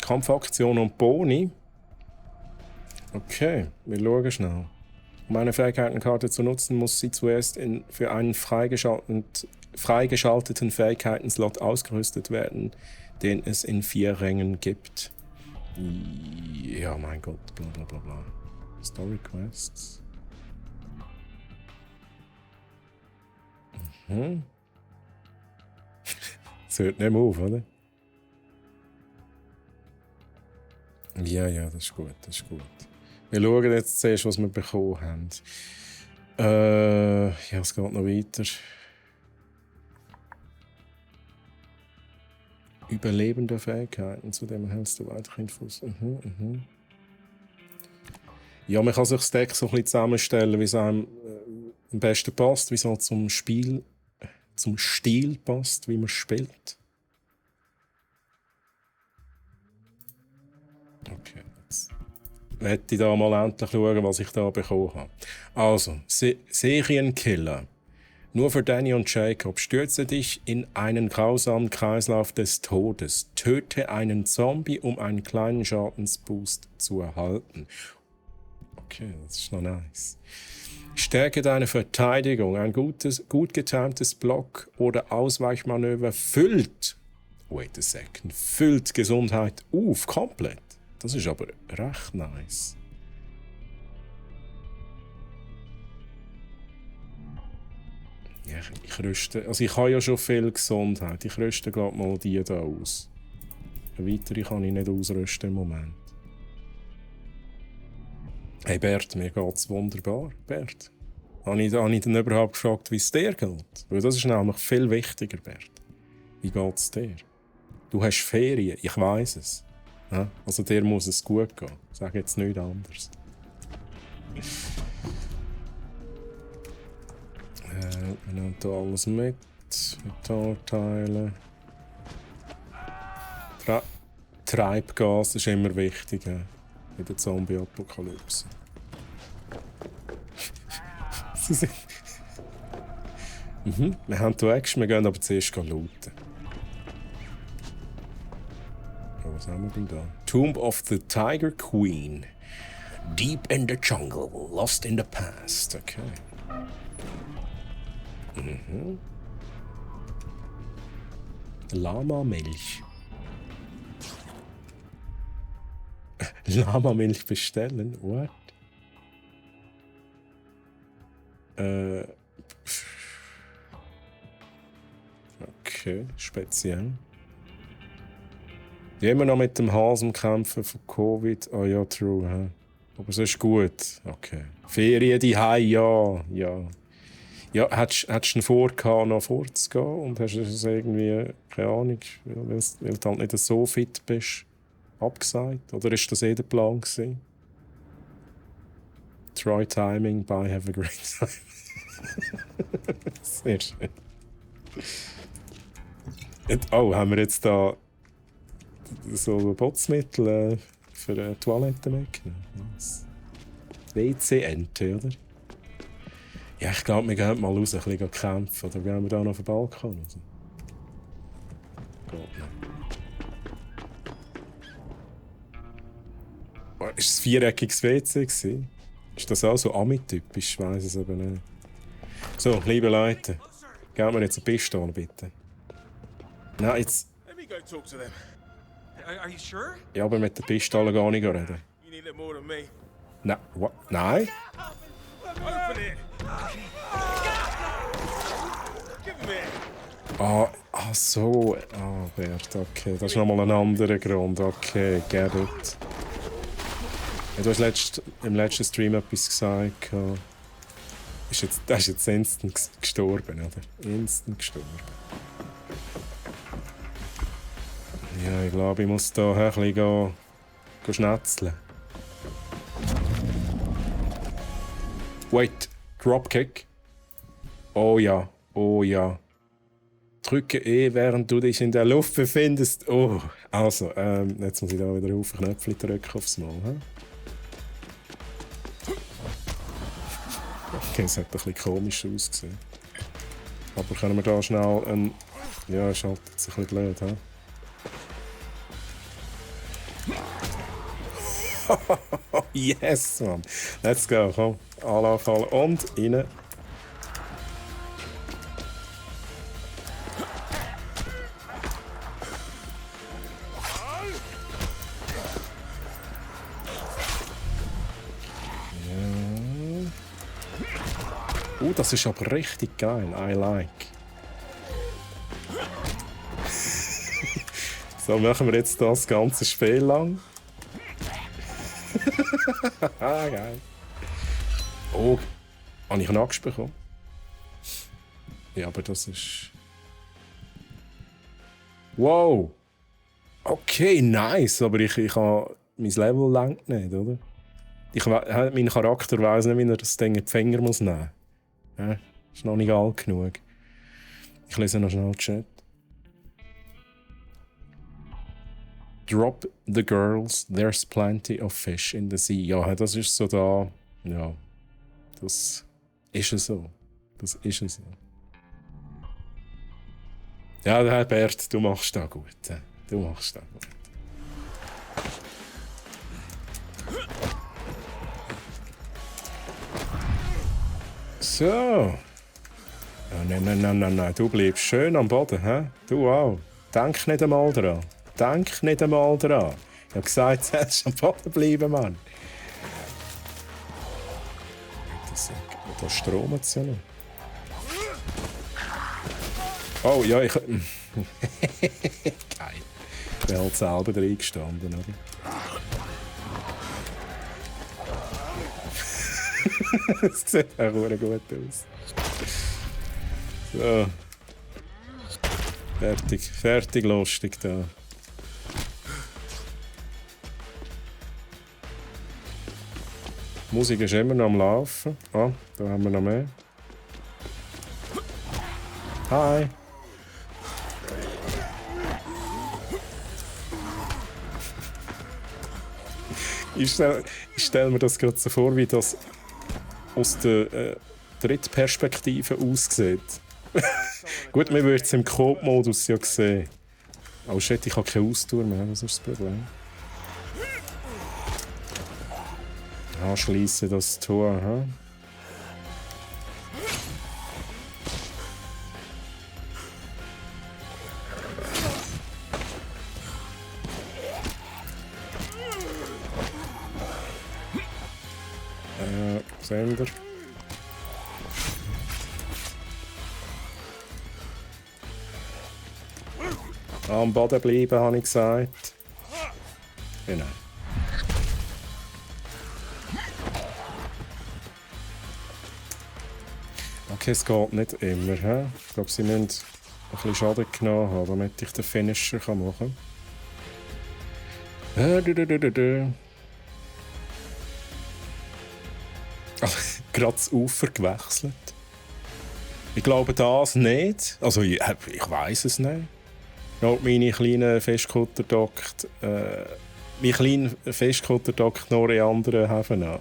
Kampfaktion und Boni. Okay, wir schauen schnell. Um eine Fähigkeitenkarte zu nutzen, muss sie zuerst für einen freigeschalteten Fähigkeiten-Slot ausgerüstet werden, den es in 4 Rängen gibt. Ja, mein Gott, bla bla bla bla. Story Quests. Das hört nicht mehr auf, oder? Ja, das ist gut, das ist gut. Wir schauen jetzt zuerst, was wir bekommen haben. Ja, es geht noch weiter. Überlebende Fähigkeiten, zu dem erhältst du weitere Infos. Ja, man kann sich das Deck so ein bisschen zusammenstellen, wie es einem am besten passt, wie es halt zum Stil passt, wie man spielt. Okay, jetzt möchte ich da mal endlich schauen, was ich da bekommen habe. Also, Serienkiller. Nur für Danny und Jacob. Stürze dich in einen grausamen Kreislauf des Todes. Töte einen Zombie, um einen kleinen Schadensboost zu erhalten. Okay, das ist noch nice. Stärke deine Verteidigung. Ein gut getimtes Block oder Ausweichmanöver füllt Gesundheit auf, komplett. Das ist aber recht nice. Ja, ich rüste. Also ich habe ja schon viel Gesundheit. Ich rüste gerade mal die hier aus. Eine weitere kann ich nicht ausrüsten im Moment. Hey Bert, mir geht's wunderbar, Bert. Habe ich dann überhaupt gefragt, wie es dir geht? Weil das ist nämlich viel wichtiger, Bert. Wie geht's dir? Du hast Ferien, ich weiss es. Ja? Also dir muss es gut gehen. Ich sage jetzt nichts anderes. Wir nehmen hier alles mit. Metallteile. Treibgas ist immer wichtig. Ja? In der Zombie-Apokalypse. Wir haben hier Action, wir gehen aber zuerst looten. Was haben wir denn da? Tomb of the Tiger Queen. Deep in the jungle, lost in the past. Okay. Lama-Milch. Lama-Milch bestellen? What? Okay, speziell. Die immer noch mit dem Hals am Kämpfen von Covid. Oh ja, true. He? Aber es ist gut. Okay. Ferien die ja. Ja, hättest du vor, noch vorzugehen und hast es irgendwie, keine Ahnung, weil du halt nicht so fit bist, abgesagt? Oder ist das der Plan gewesen? Try timing, bye, have a great time. Sehr schön. Oh, haben wir jetzt da so Putzmittel für Toiletten mitgenommen? WC-Ente, oder? Ja, ich glaube, wir gehen mal raus, ein bisschen kämpfen. Oder gehen wir da noch auf den Balkon? Also. Geht nicht. Oh, ist es ein viereckiges WC gewesen? Ist das auch so Ami-typisch? Ich weiss es aber nicht. So, liebe Leute, geben wir jetzt eine Pistole, bitte. Nein, jetzt... Let me go talk to them. Are you sure? Ja, aber mit der Pistole gar nicht reden. You need it more than me. Nein, what? Nein? Open it! Give me it! Ah, so. Ah, Bert, okay. Das ist nochmal ein anderer Grund. Okay, get it. Ja, du hast im letzten Stream etwas gesagt. Der ist jetzt instant gestorben, oder? Instant gestorben. Ja, ich glaube, ich muss da ein bisschen gehen schnetzeln. Wait, Dropkick. Oh ja, oh ja. Drücke E, während du dich in der Luft befindest. Oh, also, jetzt muss ich da wieder auf Knöpfe drücken aufs Mal. He? Okay, es hat ein bisschen komisch ausgesehen. Aber können wir da schnell ein... Ja, ist halt jetzt ein bisschen blöd, he? Yes, Mann. Let's go, komm. Anlauf und rein. Das ist aber richtig geil. I like. So, machen wir jetzt das ganze Spiel lang. Geil. Oh, habe ich einen Axt bekommen? Ja, aber das ist... Wow! Okay, nice, aber ich habe... Mein Level lenkt nicht, oder? Mein Charakter weiss nicht, wie er das Ding in die Finger muss nehmen. Ja, ist noch nicht alt genug. Ich lese noch schnell den Chat. Drop the girls, there's plenty of fish in the sea. Ja, das ist so da. Ja, das ist es so. Das ist es so. Ja, Herr Bert, du machst das gut. Du machst das gut. So. Ja, nein. Du bleibst schön am Boden, hä? Du auch. Denk nicht einmal dran. Denk nicht einmal dran. Ich habe gesagt, du sollst am Boden bleiben, Mann. Da stromt es ja noch. Oh, ja, ich... Geil. Ich bin halt selber reingestanden, oder? Das sieht auch gut aus. So. Fertig lustig da. Die Musik ist immer noch am Laufen. Ah, da haben wir noch mehr. Hi! Ich stell mir das gerade so vor, wie das aus der Drittperspektive aussieht. Gut, wir würden es im Coop-Modus ja sehen. Oh shit, ich habe keine Ausdauer mehr, was ist das Problem? Anschliessen das Tor, hä? Sender. Am Boden bleiben, habe ich gesagt. Genau. Okay, es geht nicht immer. He? Ich glaube, sie müssen ein bisschen Schaden genommen haben, damit ich den Finisher machen kann. Gerade das Ufer gewechselt. Ich glaube das nicht. Also ich weiss es nicht. Noch meine kleinen Festkutter dockt. Mein kleiner Festkutter dockt noch in anderen Häfen an.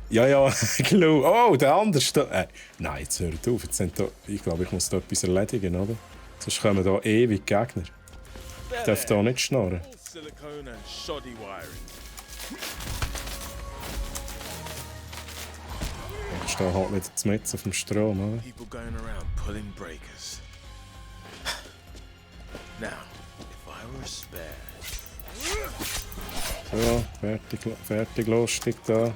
ja, Glue. Oh, der andere nein, jetzt hört auf. Jetzt sind da, ich glaube, ich muss da etwas erledigen, oder? Sonst kommen da ewig Gegner. Ich darf da nicht schnarren. Ich stehe halt nicht mitten auf dem Strom, oder? So, fertig lustig da.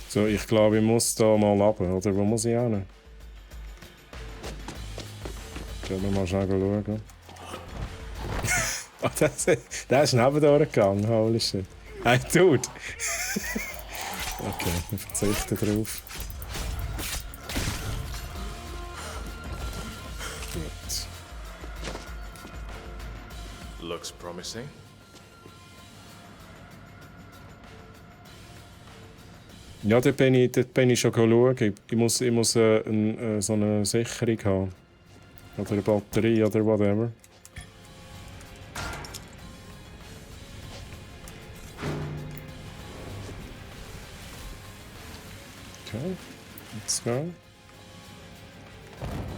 So, ich glaube, ich muss da mal runter, oder? Wo muss ich hin? Können wir mal schnell schauen. Oh, der ist nebendurch gegangen, holy shit. Hey, Dude! Okay, wir verzichten drauf. Gut. Looks promising. Ja, dort bin ich schon schauen. Ich muss so eine Sicherung haben. Oder eine Batterie oder whatever. Okay, let's go.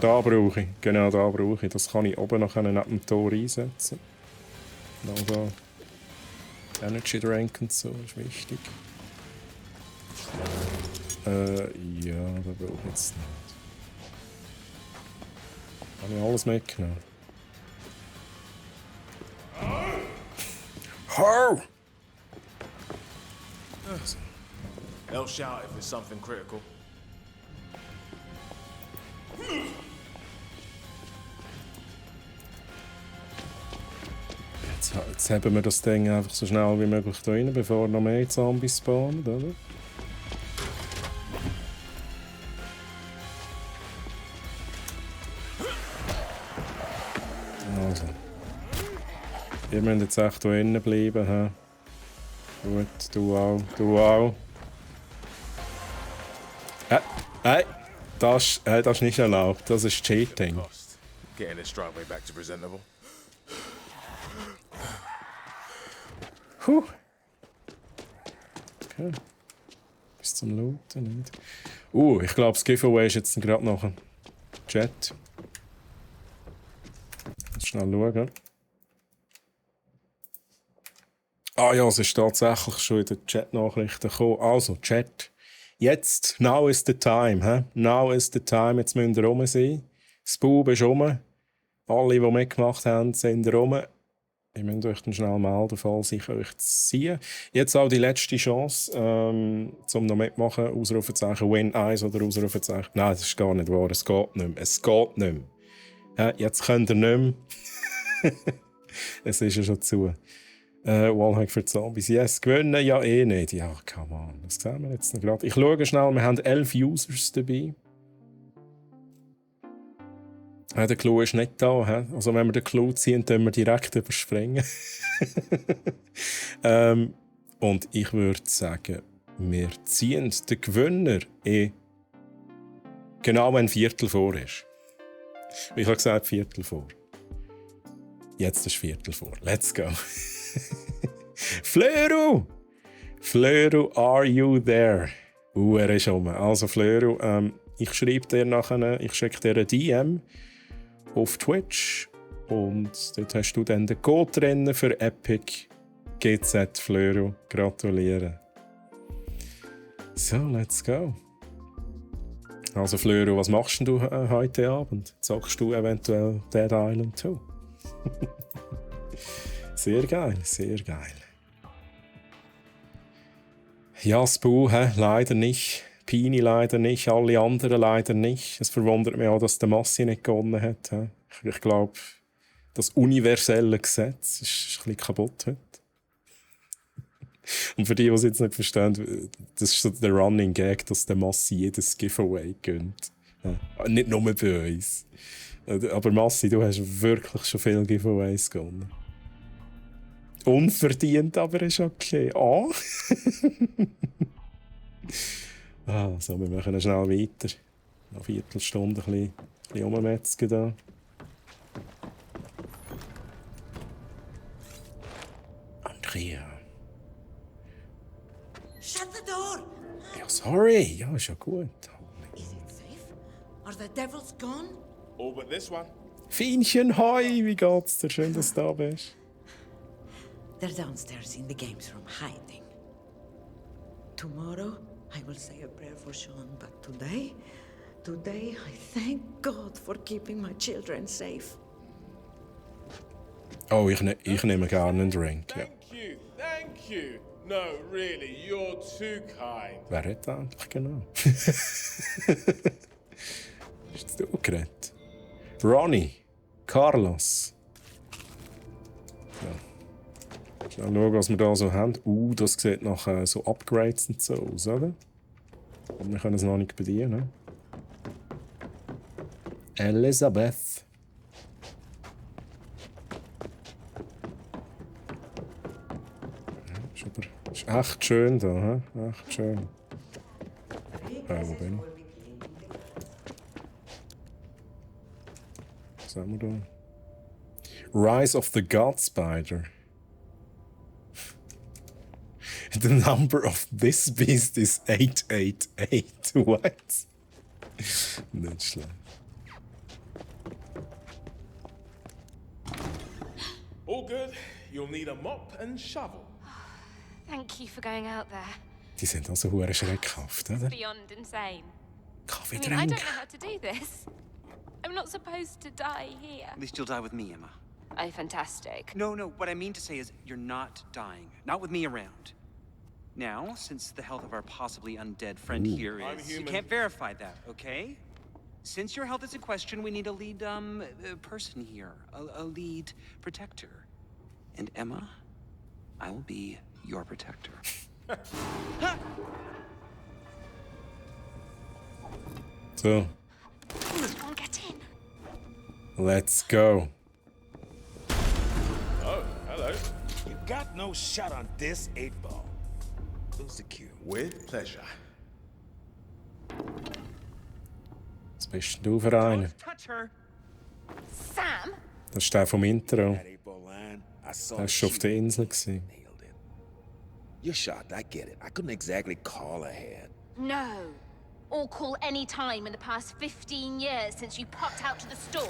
Da brauche ich, genau da brauche ich. Das kann ich oben noch neben dem Tor einsetzen. Also Energy Drink und so ist wichtig. Ja, da brauche ich jetzt nicht. Habe ich alles mitgenommen? Ho! They'll shout if it's something critical. Jetzt haben wir das Ding einfach so schnell wie möglich da rein, bevor noch mehr Zombies spawnen, oder? Also. Ihr müsst jetzt echt hier innen bleiben. He? Gut, du auch, du auch. Hey, das ist nicht erlaubt, das ist Cheating. Lost. Getting this driveway back to presentable. Puh. Okay. Bis zum Looten nicht. Ich glaube, das Giveaway ist jetzt gerade noch ein Chat. Schnell schauen. Ah ja, es ist tatsächlich schon in den Chat-Nachrichten gekommen. Also, Chat. Jetzt, now is the time. He? Now is the time. Jetzt müsst ihr rum sein. Das Bub ist rum. Alle, die mitgemacht haben, sind rum. Ihr müsst euch dann schnell melden, falls ich euch ziehe. Jetzt auch die letzte Chance, zum noch mitmachen. Ausrufezeichen Win 1 oder Ausrufezeichen. Nein, das ist gar nicht wahr. Es geht nicht mehr. Es geht nicht mehr. Ja, jetzt könnt ihr nicht mehr. Es ist ja schon zu. Wallhack für Zombies. Yes, gewinnen ja eh nicht. Ja, come on. Das sehen wir jetzt noch gerade. Ich schaue schnell. Wir haben 11 Users dabei. Der Clou ist nicht da. He? Also wenn wir den Clou ziehen, dann wir direkt überspringen. Und ich würde sagen, wir ziehen den Gewinner genau wenn Viertel vor ist. Ich habe gesagt, Viertel vor. Jetzt ist Viertel vor. Let's go. Flöru! Flöru, are you there? Er ist rum. Also Flöru, ich schreibe dir nachher, ich schicke dir eine DM auf Twitch und dort hast du dann den Code drin für Epic GZ Flöru. Gratuliere. So, let's go. Also Flöru, was machst du heute Abend? Zockst du eventuell Dead Island 2? Sehr geil, sehr geil. Ja, Spu, leider nicht. Pini leider nicht, alle anderen leider nicht. Es verwundert mich auch, dass der Massi nicht gewonnen hat. Ich glaube, das universelle Gesetz ist ein bisschen kaputt heute. Und für die es jetzt nicht verstehen, das ist so der Running Gag, dass der Massi jedes Giveaway gönnt. Ja. Nicht nur bei uns. Aber Massi, du hast wirklich schon viele Giveaways gewonnen. Unverdient, aber ist okay. Oh. So, wir machen schnell weiter. Noch eine Viertelstunde ein bisschen rummetzgen da. Andrea. Shut the door! Ja, sorry. Ja, ist ja gut. Is it safe? Are the devils gone? All but this one. Fienchen, hoi, wie geht's dir? Schön, dass du da bist. They're downstairs in the games room, hiding. Tomorrow, I will say a prayer for Sean, but today, I thank God for keeping my children safe. Oh, ich nehme gerne einen Drink. Ja. Thank you. No, really, you're too kind. Wer hat das eigentlich genau? Hast du geredet? Ronnie, Carlos. Ja. Schauen, was wir da so haben. Das sieht nach so Upgrades und so aus, oder? Aber wir können es noch nicht bedienen. Elisabeth. Echt schön da, hä? Echt schön. Wo bin ich? Was haben wir da? Rise of the God Spider. The number of this beast is 888. What? Nicht schlecht. All good. You'll need a mop and shovel. Thank you for going out there. Die sind also hure schreckhaft, oder? Beyond insane. Kaffee I trinken. don't know how to do this. I'm not supposed to die here. At least you'll die with me, Emma. Oh, fantastic. No, what I mean to say is you're not dying. Not with me around. Now, since the health of our possibly undead friend here I'm is... human. You can't verify that, okay? Since your health is in question, we need a lead, person here. A lead protector. And Emma, I will be your protector. So, Come on, get in. let's go. Oh, hello. You got no shot on this 8-ball. Who's the cue? With pleasure. Was bist denn du für einer? Don't touch her! Sam? Das ist der vom Intro. That 8-ball line, I saw Das it war auf der shoot. Insel. gewesen. Nailed it. You're shocked, I get it. I couldn't exactly call ahead. No. Or call any time in the past 15 years since you popped out to the store.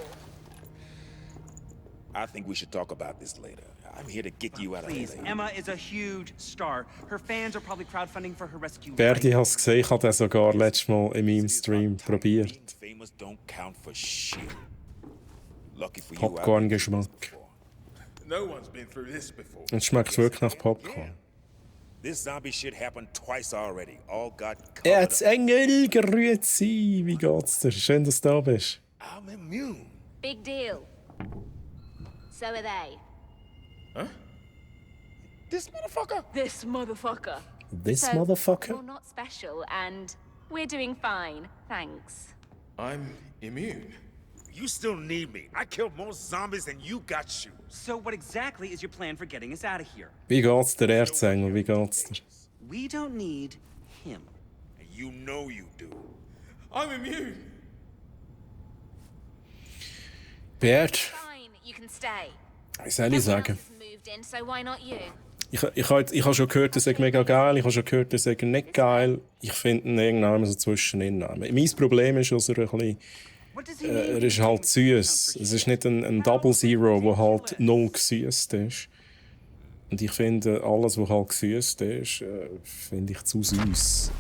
I think we should talk about this later. I'm here to get you out of Please, LA. Emma is a huge star. Her fans are probably crowdfunding for her rescue. Berdi hat es gesehen, ich habe den sogar letztes Mal in meinem Stream probiert. Being famous don't count for shit. Lucky for you, Popcorn-Geschmack. No one's been through this before. Und es schmeckt wirklich nach Popcorn. This zombie shit happened twice already. All got covered Erzengel, grüezi, wie geht's dir? Schön, dass du da bist. up. I'm immune. Big deal. So are they. This motherfucker? This motherfucker. This So, motherfucker? You're not special, and we're doing fine, thanks. I'm immune. You still need me. I killed more zombies than you got shoes. So what exactly is your plan for getting us out of here? Wie geht's dir, Erzengel? Wie geht's dir? We don't need him. And you know you do. I'm immune. Bert, Fine, you can stay. wie soll ich Everyone sagen? else has moved in, so why not you? Ich habe schon gehört, er sei mega geil, ich habe schon gehört, er sei nicht geil. Ich finde ihn irgendwann so zwischenin. Mein Problem ist, dass er ein bisschen... What does he Er need? ist halt süß. Es ist nicht ein Double Zero, der halt null gesüßt ist. Und ich finde, alles, was halt gesüßt ist, finde ich zu süß.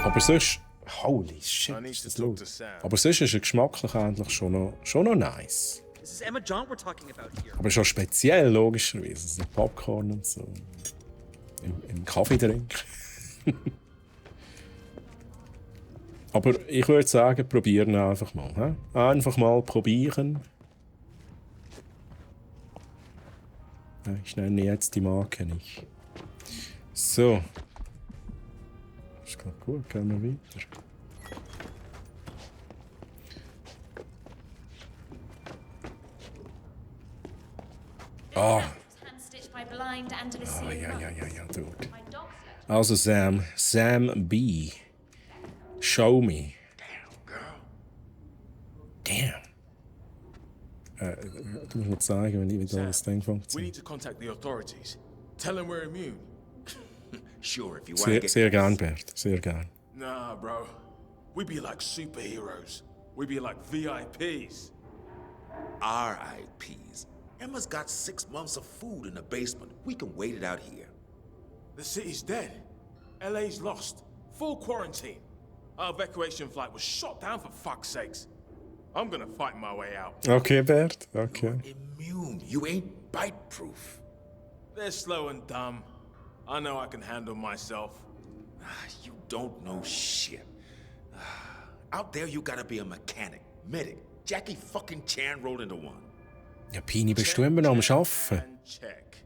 Aber sonst... Holy shit, I need ist to das talk laut. to Sam. Aber sonst ist er geschmacklich eigentlich schon noch nice. This is Emma Jaunt we're talking about here. Aber schon speziell, logischerweise. So Popcorn und so. Im Kaffee trinken. Aber ich würde sagen, probieren einfach mal. He? Einfach mal probieren. Ja, ich nenne jetzt die Marke nicht. So. Ist gerade gut, gehen wir weiter. Hand-stitched by blind and Lucy. Ja, dude. Also Sam B. Show me. Damn. Du musst mir zeigen, wie das Ding We funktioniert. need to contact the authorities. Tell them we're immune. Sure, if you want to get... Sehr gern, Bert. Sehr gern. Nah, bro. We be like superheroes. We be like VIPs. RIPs. Emma's got 6 months of food in the basement. We can wait it out here. The city's dead. LA's lost. Full quarantine. Our evacuation flight was shot down for fuck's sakes. I'm gonna fight my way out. Okay, Bert. Okay. Immune. You ain't bite-proof. They're slow and dumb. I know I can handle myself. You don't know shit. Out there, you gotta be a mechanic, medic. Jackie fucking Chan rolled into one. Ja, Pini, bist du immer noch am Arbeiten? And check.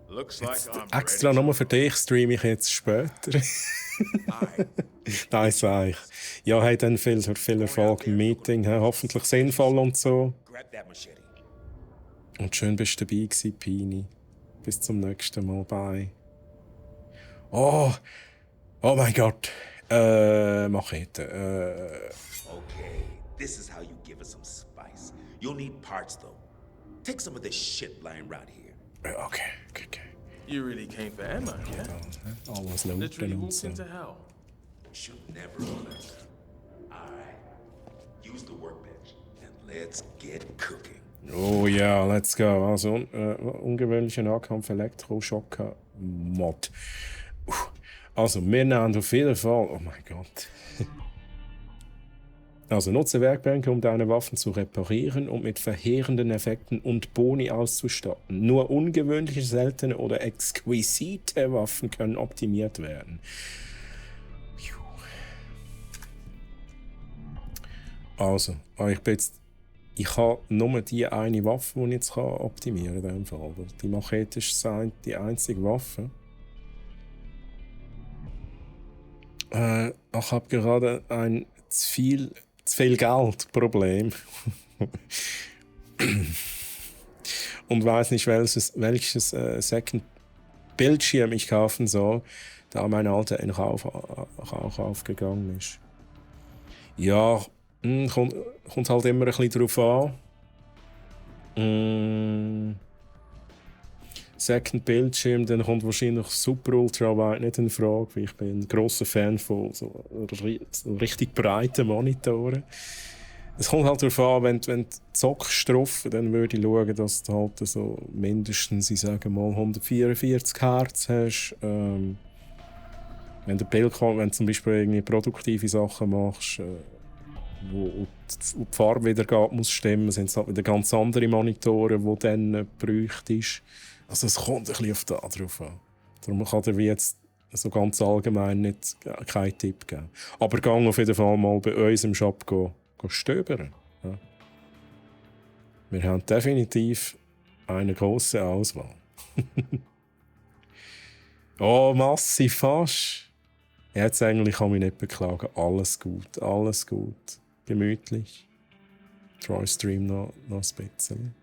Looks like I'm Extra ready. nur für dich streame ich jetzt später. Nein, sag ich. Ja, hey, dann viel Erfolg im Meeting. He? Hoffentlich sinnvoll und so. Grab that machete. Und schön bist du dabei gewesen, Pini. Bis zum nächsten Mal. Bye. Oh mein Gott. Machete. Okay, this is how you give it some spice. You'll need parts, though. Take some of this shit lying around here. Okay. You really came for Emma, yeah? Alles Literally looten und walked so. into hell. Should never have. Alright, use the workbench and let's get cooking. Oh ja, let's go. Also, ungewöhnlicher Nahkampf Elektroschocker Mod. Also, wir nehmen auf jeden Fall. Oh mein Gott. Also, nutze Werkbänke, um deine Waffen zu reparieren und mit verheerenden Effekten und Boni auszustatten. Nur ungewöhnliche, seltene oder exquisite Waffen können optimiert werden. Also, ich habe nur die eine Waffe, die ich jetzt optimieren kann. In dem Fall. Die Machete ist die einzige Waffe. Ich habe gerade ein zu viel Geld-Problem. Und weiß nicht, welches Second Bildschirm ich kaufen soll, da mein alter in Rauch aufgegangen ist. Ja, kommt halt immer ein bisschen drauf an. Second Bildschirm, dann kommt wahrscheinlich Super Ultra Wide nicht in Frage, weil ich bin ein grosser Fan von so richtig breiten Monitoren. Es kommt halt darauf an, wenn du zockst drauf, dann würde ich schauen, dass du halt so mindestens, ich sage mal, 144 Hertz hast. Wenn der Bild kommt, wenn du zum Beispiel irgendwie produktive Sachen machst, wo die Farbwiedergabe muss stimmen, sind es halt wieder ganz andere Monitore, die dann bräuchtest. Also es kommt ein bisschen drauf an. Darum kann dir wie jetzt so ganz allgemein nicht keinen Tipp geben. Aber gang auf jeden Fall mal bei uns im Shop stöbern. Ja. Wir haben definitiv eine grosse Auswahl. Oh, massiv fast. Jetzt eigentlich kann ich nicht beklagen. Alles gut. Gemütlich. Troy Stream noch ein bisschen.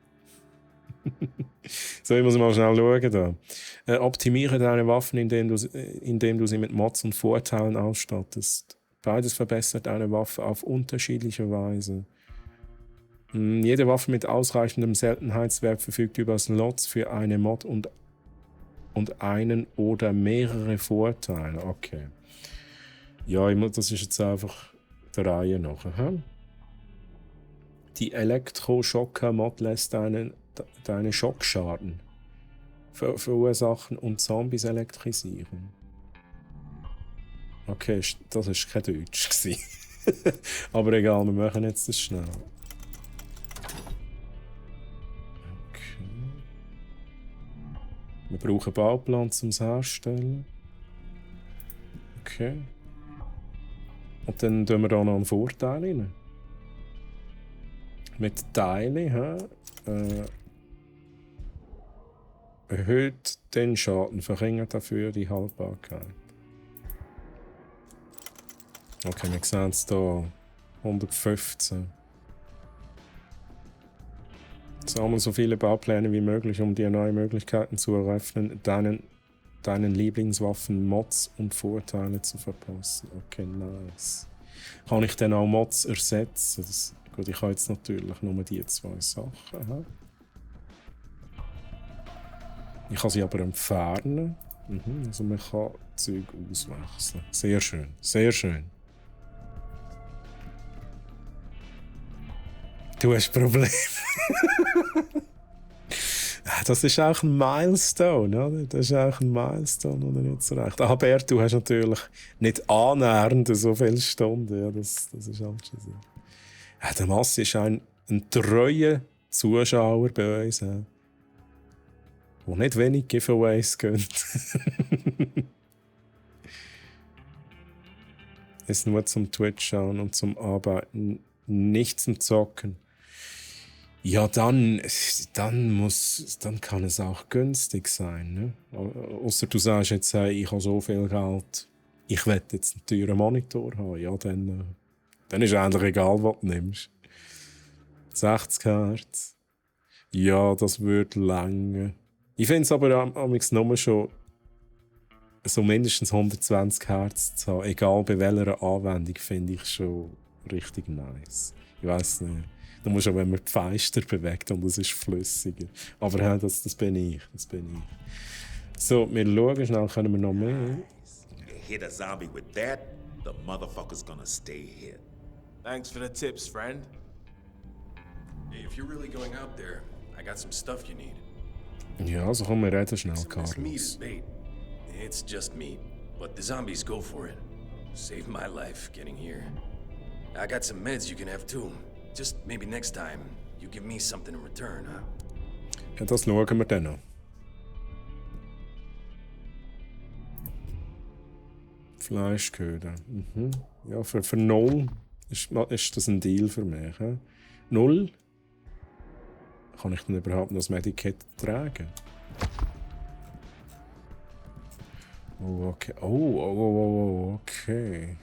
So, ich muss mal schnell schauen. Da. Optimiere deine Waffen, indem du sie mit Mods und Vorteilen ausstattest. Beides verbessert deine Waffe auf unterschiedliche Weise. Jede Waffe mit ausreichendem Seltenheitswert verfügt über Slots für eine Mod und einen oder mehrere Vorteile. Okay. Ja, das ist jetzt einfach der Reihe nach. Die Elektroschocker-Mod lässt deine Schockschaden verursachen und Zombies elektrisieren. Okay, das war kein Deutsch. Aber egal, wir machen jetzt das schnell. Okay. Wir brauchen Bauplan zum Herstellen. Okay. Und dann tun wir da noch einen Vorteil rein. Mit Teilen, erhöht den Schaden, verringert dafür die Haltbarkeit. Okay, wir sehen es hier. 115. Sammle so viele Baupläne wie möglich, um dir neue Möglichkeiten zu eröffnen, deinen Lieblingswaffen Mods und Vorteile zu verpassen. Okay, nice. Kann ich dann auch Mods ersetzen? Gut, ich habe jetzt natürlich nur die zwei Sachen. Ich kann sie aber entfernen. Also man kann Zeug auswechseln. Sehr schön, sehr schön. Du hast Probleme. Das ist auch ein Milestone, oder? Das ist auch ein Milestone, den er jetzt erreicht. Aber du hast natürlich nicht annähernd so viele Stunden. Ja, das ist halt schon so. Ja, der Massi ist ein treuer Zuschauer bei uns, der nicht wenig Giveaways gönnt. Ist nur zum Twitch schauen und zum Arbeiten, nicht zum Zocken. Ja, dann kann es auch günstig sein. Ne? Ausser du sagst jetzt, hey, ich habe so viel Geld, ich will jetzt einen teuren Monitor haben. Ja, dann ist eigentlich egal, was du nimmst. 60 Hertz. Ja, das würde länger. Ich finde es aber nur schon so mindestens 120 Hertz zu haben, egal bei welcher Anwendung, finde ich schon richtig nice. Ich weiss nicht. Du musst auch, wenn man die Feister bewegt und es ist flüssiger. Aber ja, das bin ich. So, wir schauen schnell, können wir noch mehr? You hit a zombie with that, the motherfucker's gonna stay hit. Thanks for the tips, friend. Hey, if you're really going out there, I got some stuff you need. Ja, also komm, wir reden schnell, This meat is Carlos. bait. It's just meat, but the zombies go for it. Saved my life getting here. I got some meds you can have too. Just maybe next time, you give me something in return, huh? Ja, das schauen wir dann noch. Fleischköder. Mhm. Ja, für 0 ist das ein Deal für mich. He? 0? Kann ich denn überhaupt noch das Medikit tragen? Oh, okay. Oh, okay.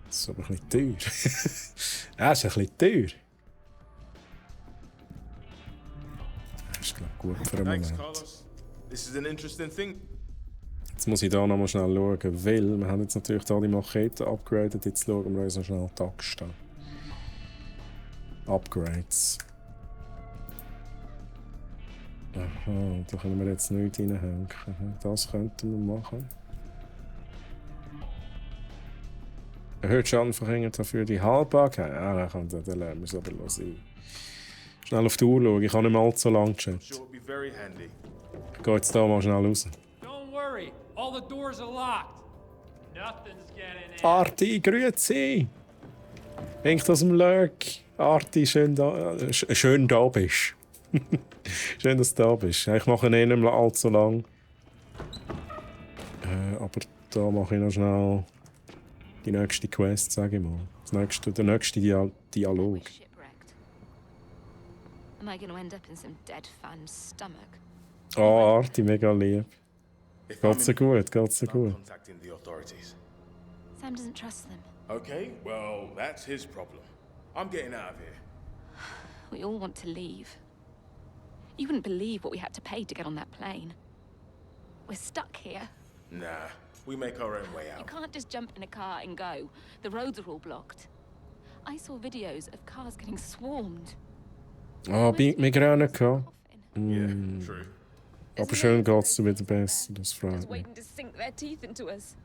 Das ist aber ein bisschen teuer. Ja, ist ein bisschen teuer. Das ist, glaube ich, gut für einen Thanks, Moment. Carlos. This is an interesting thing. Jetzt muss ich da noch mal schnell schauen, weil wir haben jetzt natürlich da die Machete upgraded. Jetzt schauen wir uns noch schnell die Axt an. Upgrades. Aha, da können wir jetzt nichts reinhängen. Das könnten wir machen. Erhöht Schaden verringert dafür die Haltbarkeit. Ja, dann lernen wir es aber sein. Schnell auf die Uhr schauen, ich kann nicht mehr allzu lang chatten. Sure would be very handy. Ich gehe jetzt da mal schnell raus. Don't worry, all the doors are locked. Nothing's getting in. Arti, grüezi! Hängt aus dem Lurk. Arti, schön da bist. Schön, dass du da bist. Ich mache ihn nicht mehr allzu lang. Aber da mache ich noch schnell die nächste Quest, sage ich mal. Der nächste Dialog. We're shipwrecked. Am I gonna end up in some dead fan's stomach? Oh, Arti, mega lieb. If I'm Geht's so in- gut, geht's so I'm gut. contacting the authorities. Sam doesn't trust them. Okay, well, that's his problem. I'm getting out of here. We all want to leave. You wouldn't believe what we had to pay to get on that plane. We're stuck here. Nah, we make our own way You out. can't just jump in a car and go. The roads are all blocked. I saw videos of cars getting swarmed. Ah, Migräne gehabt. Yeah, true. Aber schön geht's dir wieder besser, das freut Just mich. waiting to sink their teeth into us.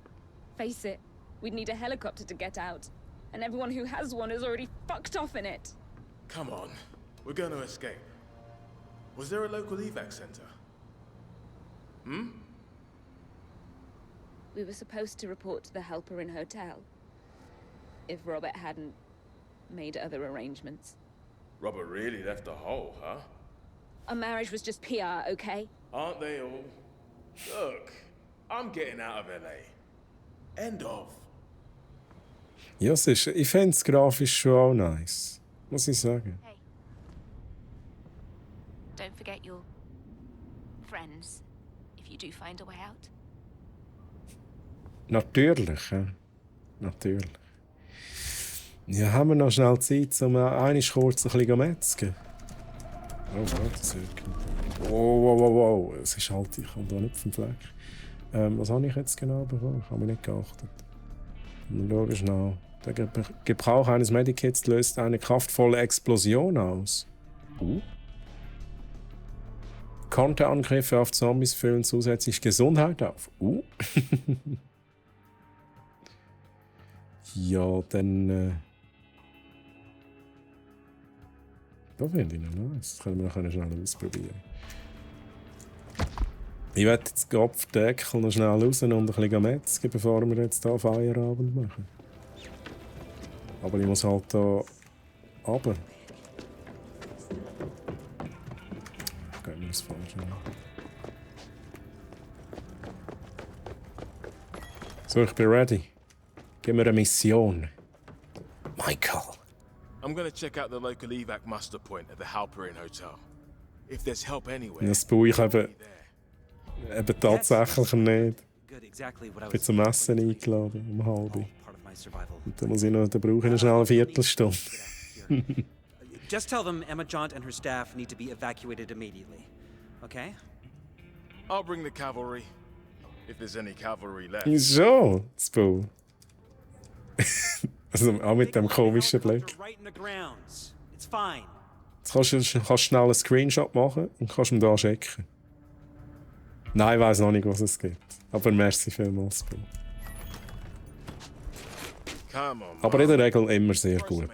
Face it, we'd need a helicopter to get out. And everyone who has one is already fucked off in it. Come on, we're going to escape. Was there a local evac center? We were supposed to report to the Helper Inn Hotel. If Robert hadn't made other arrangements. Robert really left a hole, huh? Our marriage was just PR, okay? Aren't they all? Look, I'm getting out of LA. End of. Ja, ich finde es grafisch schon auch nice. Muss ich sagen. Hey. Don't forget your friends if you do find a way out. Natürlich, ja. Natürlich. Ja, haben wir noch schnell Zeit, um einmal kurz ein bisschen metzgen? Oh, warte, das wird... Wow. Es ist halt... Ich komme da nicht vom Fleck. Was habe ich jetzt genau bekommen? Ich habe mich nicht geachtet. Wir schauen schnell. Der Gebrauch eines Medikits löst eine kraftvolle Explosion aus. Konterangriffe auf Zombies füllen zusätzlich Gesundheit auf. Ja, dann... Da finde ich noch nice. Das können wir noch schnell ausprobieren. Ich werde jetzt den Kopfdeckel noch schnell raus und ein bisschen metzgen, bevor wir jetzt hier Feierabend machen. Aber ich muss halt hier runter. Gehen wir das falsch an. So, ich bin ready. Gib mir eine Mission. Michael. I'm gonna check out the local evac muster point at the Halper Inn Hotel. If there's help anywhere, Das baue ich I'll be eben there. tatsächlich nicht. Good, exactly what I Ich bin was zum Essen going to eingeladen, um halb. all part of my survival. Und dann muss ich noch, da brauche ich noch schnell eine Viertelstunde. Just tell them Emma Jaunt and her staff need to be evacuated immediately. Okay? I'll bring the cavalry. If there's any cavalry left. Schon, Spo. Also auch mit dem komischen Blick. Right in the grounds. It's fine. Jetzt kannst du schnell einen Screenshot machen und kannst ihm da schicken. Nein, ich weiss noch nicht, was es gibt. Aber merci vielmals, Spo. Aber in der Regel immer sehr gut.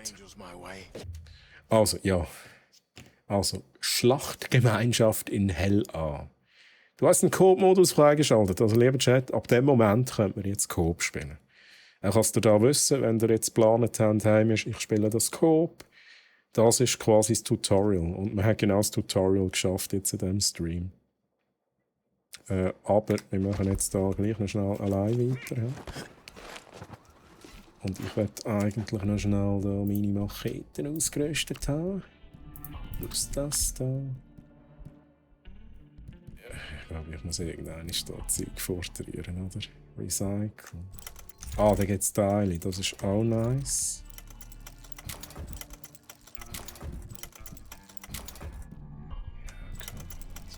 Also, ja. Also, Schlachtgemeinschaft in Hell A. Du hast den Coop-Modus freigeschaltet. Also, lieber Chat, ab dem Moment könnt wir jetzt Coop spielen. Auch kannst du da wissen, wenn ihr jetzt geplant habt, ich spiele das Coop. Das ist quasi das Tutorial. Und wir haben genau das Tutorial geschafft jetzt in diesem Stream. Aber wir machen jetzt da gleich noch schnell allein weiter. Ja. Und ich werde eigentlich noch schnell da meine Macheten ausgerüstet haben. Plus das da. Ich glaube, ich muss irgendeine da Zeug vortrieren, oder? Recyceln. Ah, da gibt es Teile, das ist auch nice. Okay.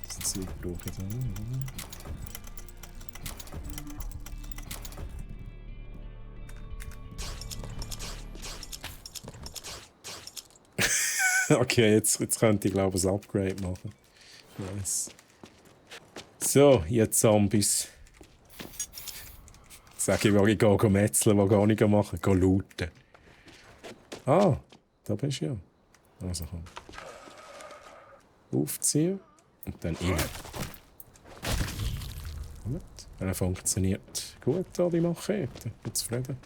Das Zeug brauche ich dann, oder? Okay, jetzt könnte ich glaube ich ein Upgrade machen. Nice. So, jetzt Zombies. Sag ich, ich gehe metzeln, was gar nicht machen, gehe looten. Ah, da bist du ja. Also komm. Aufziehen und dann rein. Gut. Er funktioniert gut, da die Machete. Ich bin zufrieden.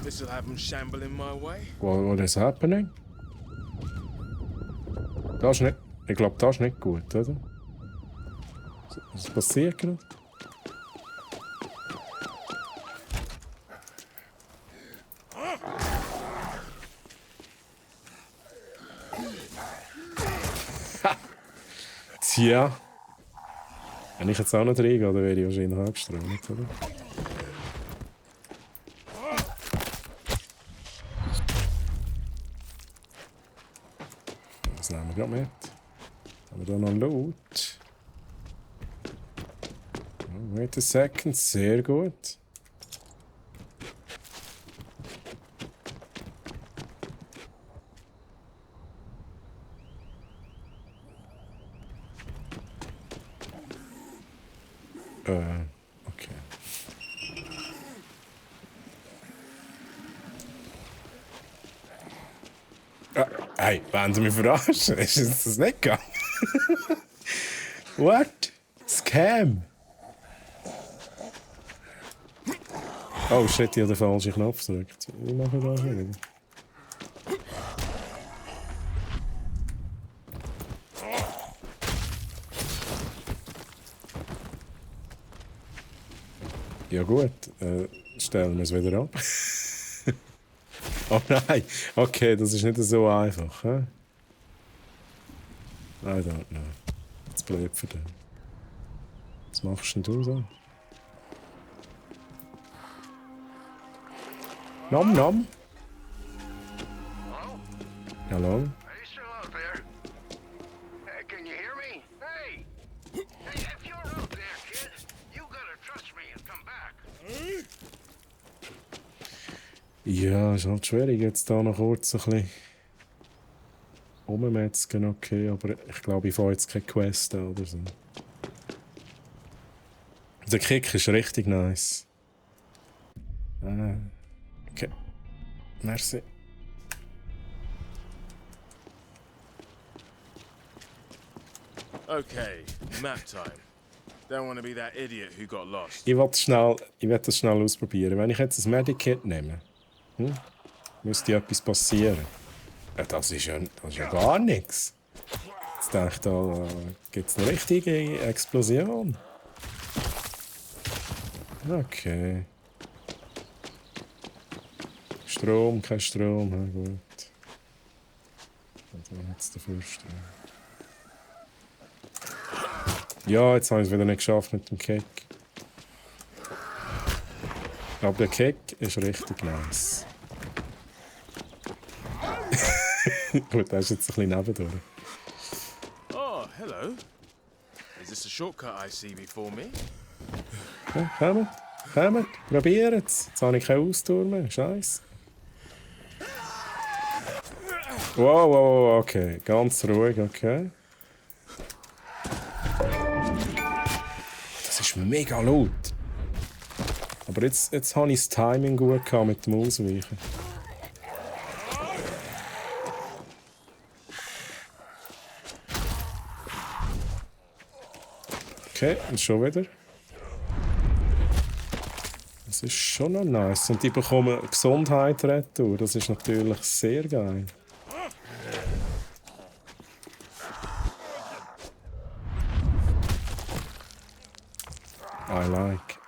This'll have them shambling my way. What is happening? Das ist nicht. Ich glaube, das ist nicht gut, oder? Was passiert gerade? Tja. Wenn ich jetzt auch noch reingehe, dann werde ich wahrscheinlich angestrahlt, oder? Das nehmen wir gerade mit. Haben wir da noch Loot? Oh, wait a second, sehr gut. Okay. Hey, wollen Sie mich verarschen? Ist das nicht gegangen? What? Scam? Oh shit, ich habe den falschen Knopf gedrückt. Wie mache ich das wieder? Ja gut, stellen wir es wieder ab. Oh nein, okay, das ist nicht so einfach. He? I don't know. Jetzt bleibt für den. Was machst denn du so? Nom nom. Hello? Are you still out there? Can you hear me? Hey! Hey, if you're out there, kid, you gotta trust me and come back. Ja, ist halt schwierig, jetzt da noch kurz ein bisschen rummetzgen, okay, aber ich glaube, ich fahre jetzt keine Quest an oder so. Der Kick ist richtig nice. Okay. Merci. Okay, map time. Don't want to be that idiot who got lost. Ich will das schnell ausprobieren. Wenn ich jetzt ein Medikit nehme, müsste etwas passieren. Ja, das ist ja gar nichts. Jetzt denke ich, da gibt es eine richtige Explosion. Okay. Strom, kein Strom, ja, gut. Und dann jetzt dafür Strom. Ja, jetzt habe ich es wieder nicht geschafft mit dem Kick. Aber der Kick ist richtig nice. Gut, der ist jetzt ein bisschen nebendurch. Is this a shortcut I see before me? Ja, kommt, probiert es. Jetzt habe ich keine Ausdauer mehr, scheiße. Wow, okay, ganz ruhig, okay. Das ist mega laut. Aber jetzt habe ich das Timing gut gehabt mit dem Ausweichen. Okay, und schon wieder. Das ist schon noch nice. Und die bekommen Gesundheit retour. Das ist natürlich sehr geil.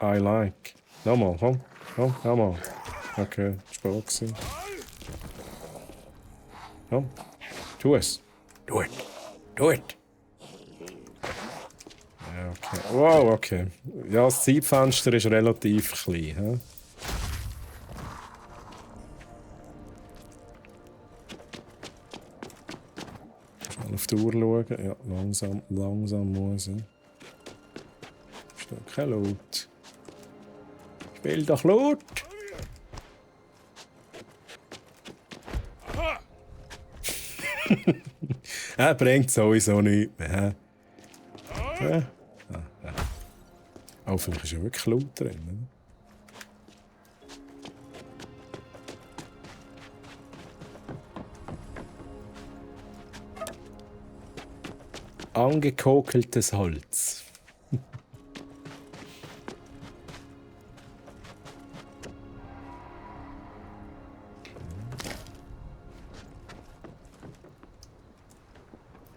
I like. Nochmal, komm, nochmal. Okay, spät gewesen. Komm, tu es. Do it. Ja, okay. Wow, okay. Ja, das Zeitfenster ist relativ klein. He? Schnell auf die Uhr schauen. Ja, langsam muss ich. Ist doch kein Laut. Spiel doch laut! Er bringt sowieso nichts mehr. Ja. Oh, vielleicht ist ja wirklich laut drin. Angekokeltes Holz.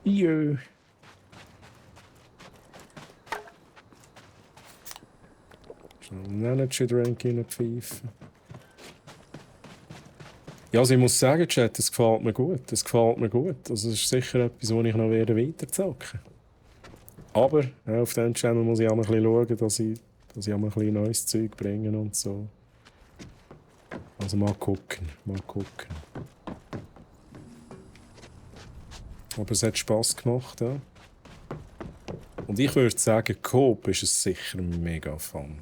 Jö. Einen Energy Drink reinpfeifen. Ja, also ich muss sagen, Chat, das gefällt mir gut. Also das ist sicher etwas, wo ich noch weiterzocken werde. Aber auf diesem Channel muss ich auch noch ein bisschen schauen, dass ich auch mal ein bisschen neues Zeug bringe und so. Also mal gucken. Aber es hat Spass gemacht, ja. Und ich würde sagen, Coop ist es sicher mega fun.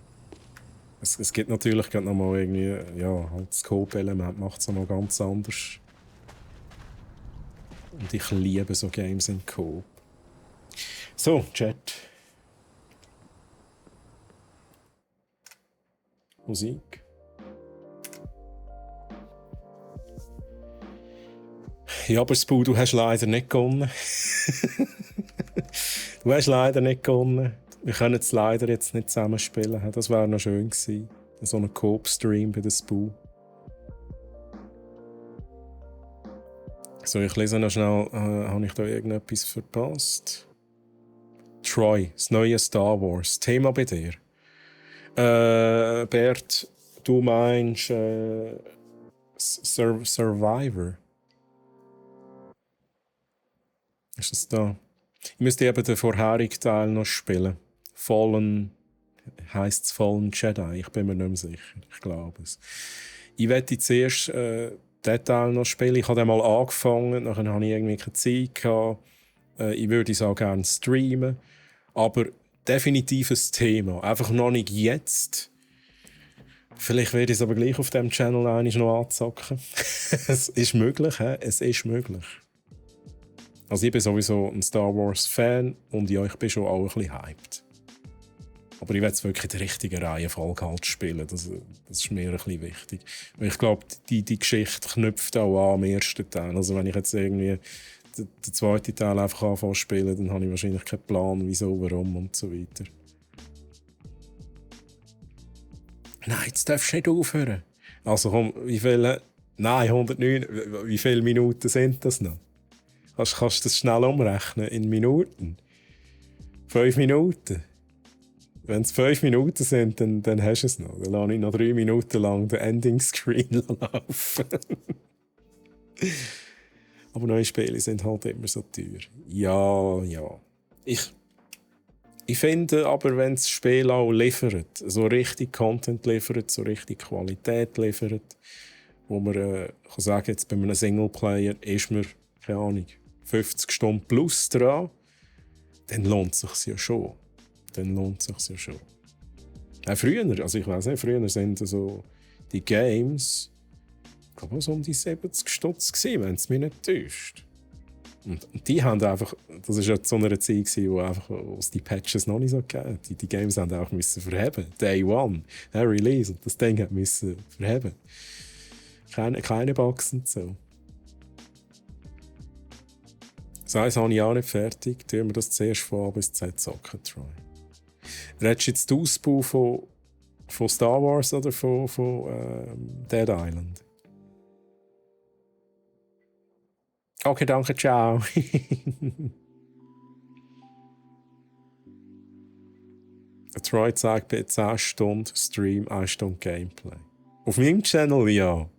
Es gibt natürlich noch mal irgendwie, ja, halt das Coop-Element macht es noch mal ganz anders. Und ich liebe so Games in Coop. So, Chat. Musik. Ja, aber Spu, du hast leider nicht gewonnen. Wir können es leider jetzt nicht zusammenspielen. Das wäre noch schön gewesen. So ein Coop-Stream bei der Spu. So, ich lese noch schnell. Habe ich da irgendetwas verpasst? Troy, das neue Star Wars. Thema bei dir? Bert, du meinst Survivor? Ist das da? Ich müsste eben den vorherigen Teil noch spielen. Fallen heisst es Fallen Jedi. Ich bin mir nicht mehr sicher. Ich glaube es. Ich werde zuerst den Teil noch spielen. Ich habe den mal angefangen, dann hatte ich irgendwie keine Zeit gehabt. Ich würde es auch gerne streamen. Aber definitiv ein Thema. Einfach noch nicht jetzt. Vielleicht werde ich es aber gleich auf diesem Channel noch anzocken. Es ist möglich, he? Es ist möglich. Also ich bin sowieso ein Star Wars Fan und ja, ich bin schon auch ein bisschen hyped. Aber ich will es wirklich in der richtigen Reihenfolge halt spielen. Das ist mir ein bisschen wichtig. Weil ich glaube, die Geschichte knüpft auch an am ersten Teil. Also wenn ich jetzt irgendwie den zweiten Teil einfach anfange zu spielen, dann habe ich wahrscheinlich keinen Plan, wieso, warum und so weiter. Nein, jetzt darfst du nicht aufhören. Also komm, wie viele... Nein, 109. Wie viele Minuten sind das noch? Kannst du das schnell umrechnen in Minuten? 5 Minuten? Wenn es 5 Minuten sind, dann hast du es noch. Dann lasse ich noch 3 Minuten lang den Ending-Screen laufen. Aber neue Spiele sind halt immer so teuer. Ja. Ich finde aber, wenn das Spiel auch liefert, so richtig Content liefert, so richtig Qualität liefert, wo man kann sagen, jetzt bei einem Singleplayer ist man, keine Ahnung, 50 Stunden plus dran, dann lohnt es sich ja schon. Früher, also ich weiss nicht, früher sind so die Games, ich glaube, so um die 70 Stutz gewesen, wenn es mich nicht täuscht. Und die haben einfach, das war ja zu einer Zeit gewesen, wo es die Patches noch nicht so gegeben. Die Games haben auch müssen verheben. Day one, Release, und das Ding hat müssen verheben. Keine Bugs und so. Das heisst, habe ich auch nicht fertig. Tun wir das zuerst von A bis Z zocken, Troy. Redest du jetzt den Ausbau von Star Wars oder von Dead Island? Okay, danke, ciao. Troy zeigt bei 10 Stunden Stream, 1 Stunde Gameplay. Auf meinem Channel ja.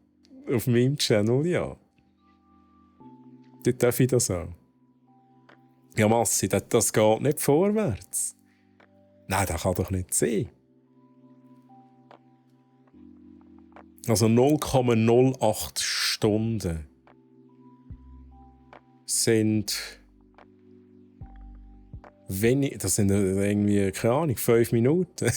Dort darf ich das auch. Ja, Massi, das geht nicht vorwärts. Nein, das kann doch nicht sein. Also 0,08 Stunden sind wenig. Das sind irgendwie, keine Ahnung, 5 Minuten.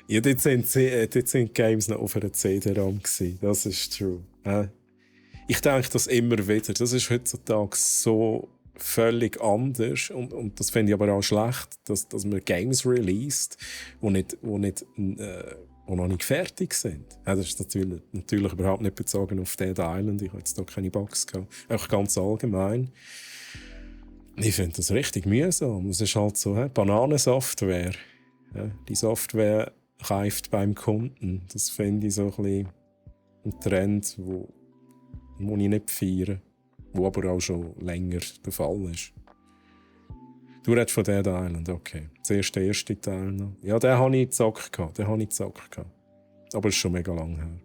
Ja, dort sind Games noch auf einer CD-ROM gewesen. Das ist true. Ich denke das immer wieder. Das ist heutzutage so völlig anders. Und das finde ich aber auch schlecht, dass man Games released, die noch nicht fertig sind. Das ist natürlich überhaupt nicht bezogen auf Dead Island. Ich habe jetzt da keine Box gehabt. Auch ganz allgemein. Ich finde das richtig mühsam. Es ist halt so, Bananensoftware. Die Software reift beim Kunden. Das finde ich so ein bisschen ein Trend, wo ich nicht feiere. Wo aber auch schon länger der Fall ist. Du redest von Dead Island, okay. Zuerst der erste Teil noch. Ja, den habe ich gezockt. Aber es ist schon mega lang her.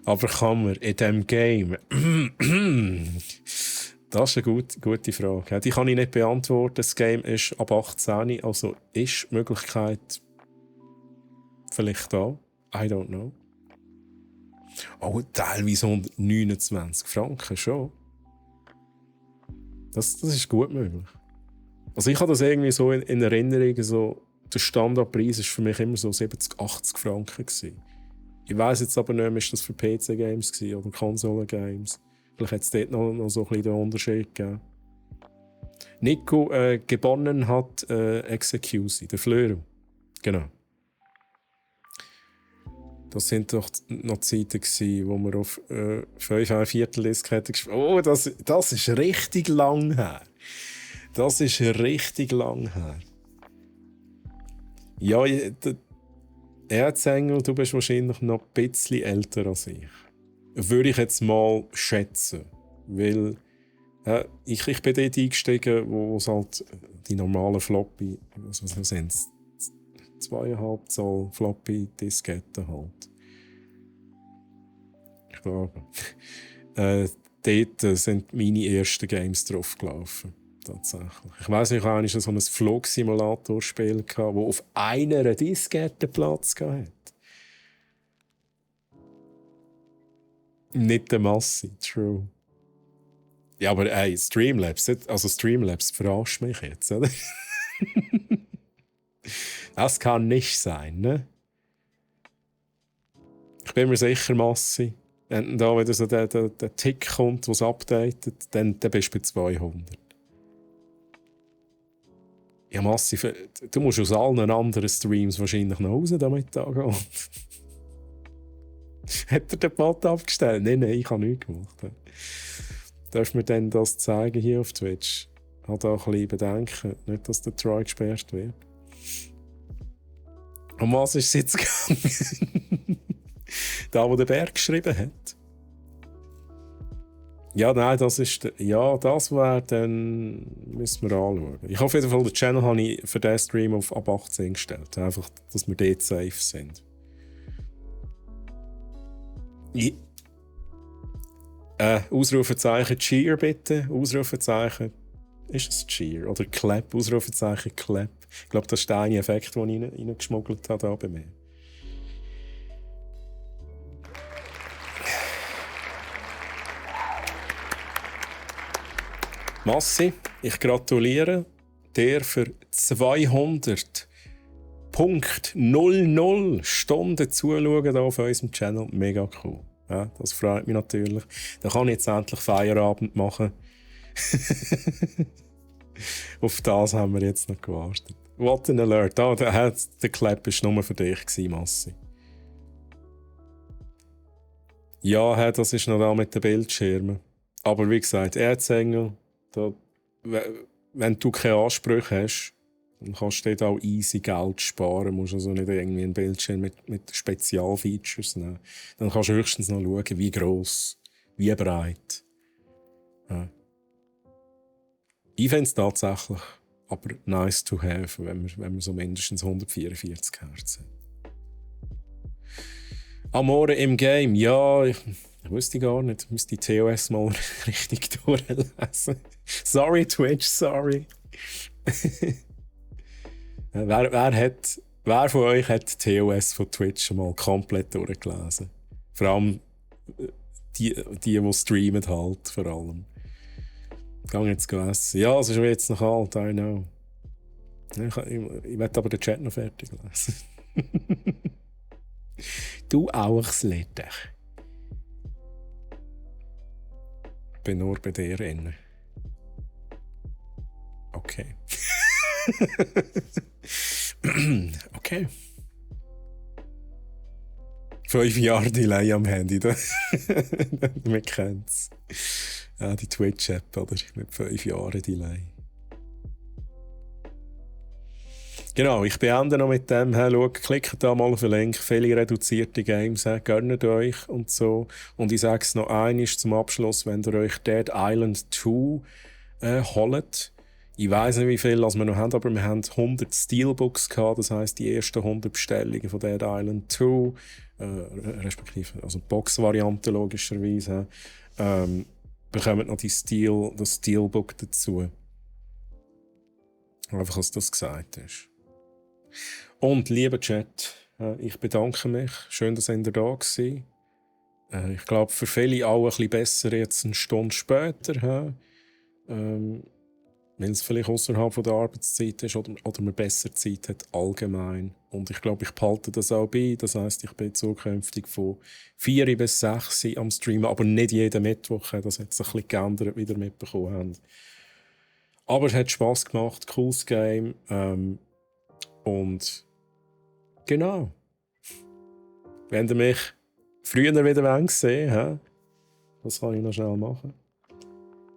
Aber kann man in diesem Game... Das ist eine gute Frage. Die kann ich nicht beantworten. Das Game ist ab 18, also ist die Möglichkeit vielleicht da. I don't know. Oh, teilweise 129 Franken schon. Das ist gut möglich. Also ich habe das irgendwie so in Erinnerung, so, der Standardpreis war für mich immer so 70, 80 Franken gewesen. Ich weiss jetzt aber nicht mehr, ist das für PC-Games oder Konsolen-Games. Vielleicht hat es dort noch so ein bisschen den Unterschied gegeben. Nico, gewonnen hat Execution, der Fleur. Genau. Das sind doch noch Zeiten gewesen, wo wir auf 5 Viertel-Disk hätten gespielt. Oh, das ist richtig lang her. Ja, Erzengel, du bist wahrscheinlich noch ein bisschen älter als ich. Würde ich jetzt mal schätzen. Weil ich bin dort eingestiegen, wo es halt die normalen Floppy, was sind es? 2,5 Zoll Floppy-Disketten halt. Ich glaube. Dort sind meine ersten Games drauf gelaufen. Tatsächlich. Ich weiss nicht, ich hatte so ein Flugsimulator-Spiel, das auf einer Diskette Platz hatte. Nicht der Masse, true. Ja, aber Streamlabs verarscht mich jetzt, oder? Das kann nicht sein, ne? Ich bin mir sicher, Massi. Wenn da wieder so der Tick kommt, der es updatet, dann bist du bei 200. Ja, Massi, du musst aus allen anderen Streams wahrscheinlich nach Hause damit angehen. Hat er den Bot abgestellt? Nein, ich habe nichts gemacht. Darfst du mir denn das zeigen hier auf Twitch? Hat auch ein bisschen bedenken, nicht, dass der Troy gesperrt wird. Um was ist es jetzt gegangen? Da, wo der Berg geschrieben hat. Ja, nein, das wäre, dann müssen wir anschauen. Ich hoffe auf jeden Fall, den Channel habe ich für diesen Stream auf ab 18 gestellt. Einfach, dass wir dort safe sind. Ausrufezeichen Cheer bitte. Ausrufezeichen. Ist es Cheer? Oder Clap? Ausrufezeichen Clap. Ich glaube, das ist der eine Effekt, den ich reingeschmuggelt habe bei mir. Massi, ich gratuliere dir für 200.00 Stunden zuschauen hier auf unserem Channel. Mega cool. Ja, das freut mich natürlich. Dann kann ich jetzt endlich Feierabend machen. Auf das haben wir jetzt noch gewartet. What an Alert. Der Clap war nur für dich, Massi. Ja, das ist noch da mit den Bildschirmen. Aber wie gesagt, Erzengel, wenn du keine Ansprüche hast, dann kannst du dort auch easy Geld sparen. Du musst also nicht irgendwie einen Bildschirm mit Spezialfeatures nehmen. Dann kannst du höchstens noch schauen, wie gross, wie breit. Ja. Ich finde es tatsächlich aber nice to have, wenn wir so mindestens 144 Hertz haben. Amore im Game, ja, ich wusste gar nicht. Ich müsste die TOS mal richtig durchlesen. Sorry, Twitch, sorry. Wer von euch hat die TOS von Twitch mal komplett durchgelesen? Vor allem die streamen halt, vor allem. Ich gehe jetzt essen. Ja, es ist jetzt noch kalt, I know. Ich will aber den Chat noch fertig lesen. Du auch, Sletter. Ich bin nur bei dir drin. Okay. Okay. 5 Jahre Delay am Handy. Man kennt's. Ja, die Twitch-App, oder? Mit 5 Jahren Delay. Genau, ich beende noch mit dem. Schaut, klickt da mal auf den Link. Viele reduzierte Games, gönnt euch und so. Und ich sage es noch einmal zum Abschluss, wenn ihr euch Dead Island 2 holt. Ich weiss nicht, wie viel wir noch haben, aber wir haben 100 Steelbooks gehabt. Das heisst, die ersten 100 Bestellungen von Dead Island 2, respektive also Box-Variante logischerweise, bekommen noch das Steelbook dazu. Einfach, dass das gesagt ist. Und, lieber Chat, ich bedanke mich. Schön, dass ihr da gewesen. Ich glaube, für viele auch ein bisschen besser jetzt eine Stunde später. Weil es vielleicht außerhalb der Arbeitszeit ist oder man besser Zeit hat allgemein. Und ich glaube, ich behalte das auch bei. Das heisst, ich bin zukünftig von 4 bis 6 am Streamen, aber nicht jeden Mittwoch. Das hat sich ein bisschen geändert, wie ihr mitbekommen habt. Aber es hat Spass gemacht, cooles Game. Und genau. Wenn ihr mich früher wieder sehen, was kann ich noch schnell machen?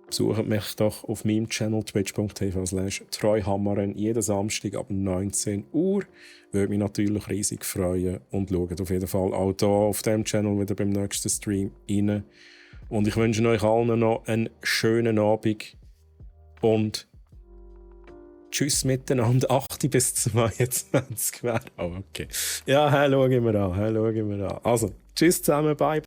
Besucht mich doch auf meinem Channel twitch.tv/treuhammeren jeden Samstag ab 19 Uhr. Würde mich natürlich riesig freuen. Und schaut auf jeden Fall auch hier auf diesem Channel wieder beim nächsten Stream rein. Und ich wünsche euch allen noch einen schönen Abend. Und tschüss miteinander. 8 bis 22 wäre auch okay. Ja, schauen wir an. Also, tschüss zusammen, bye.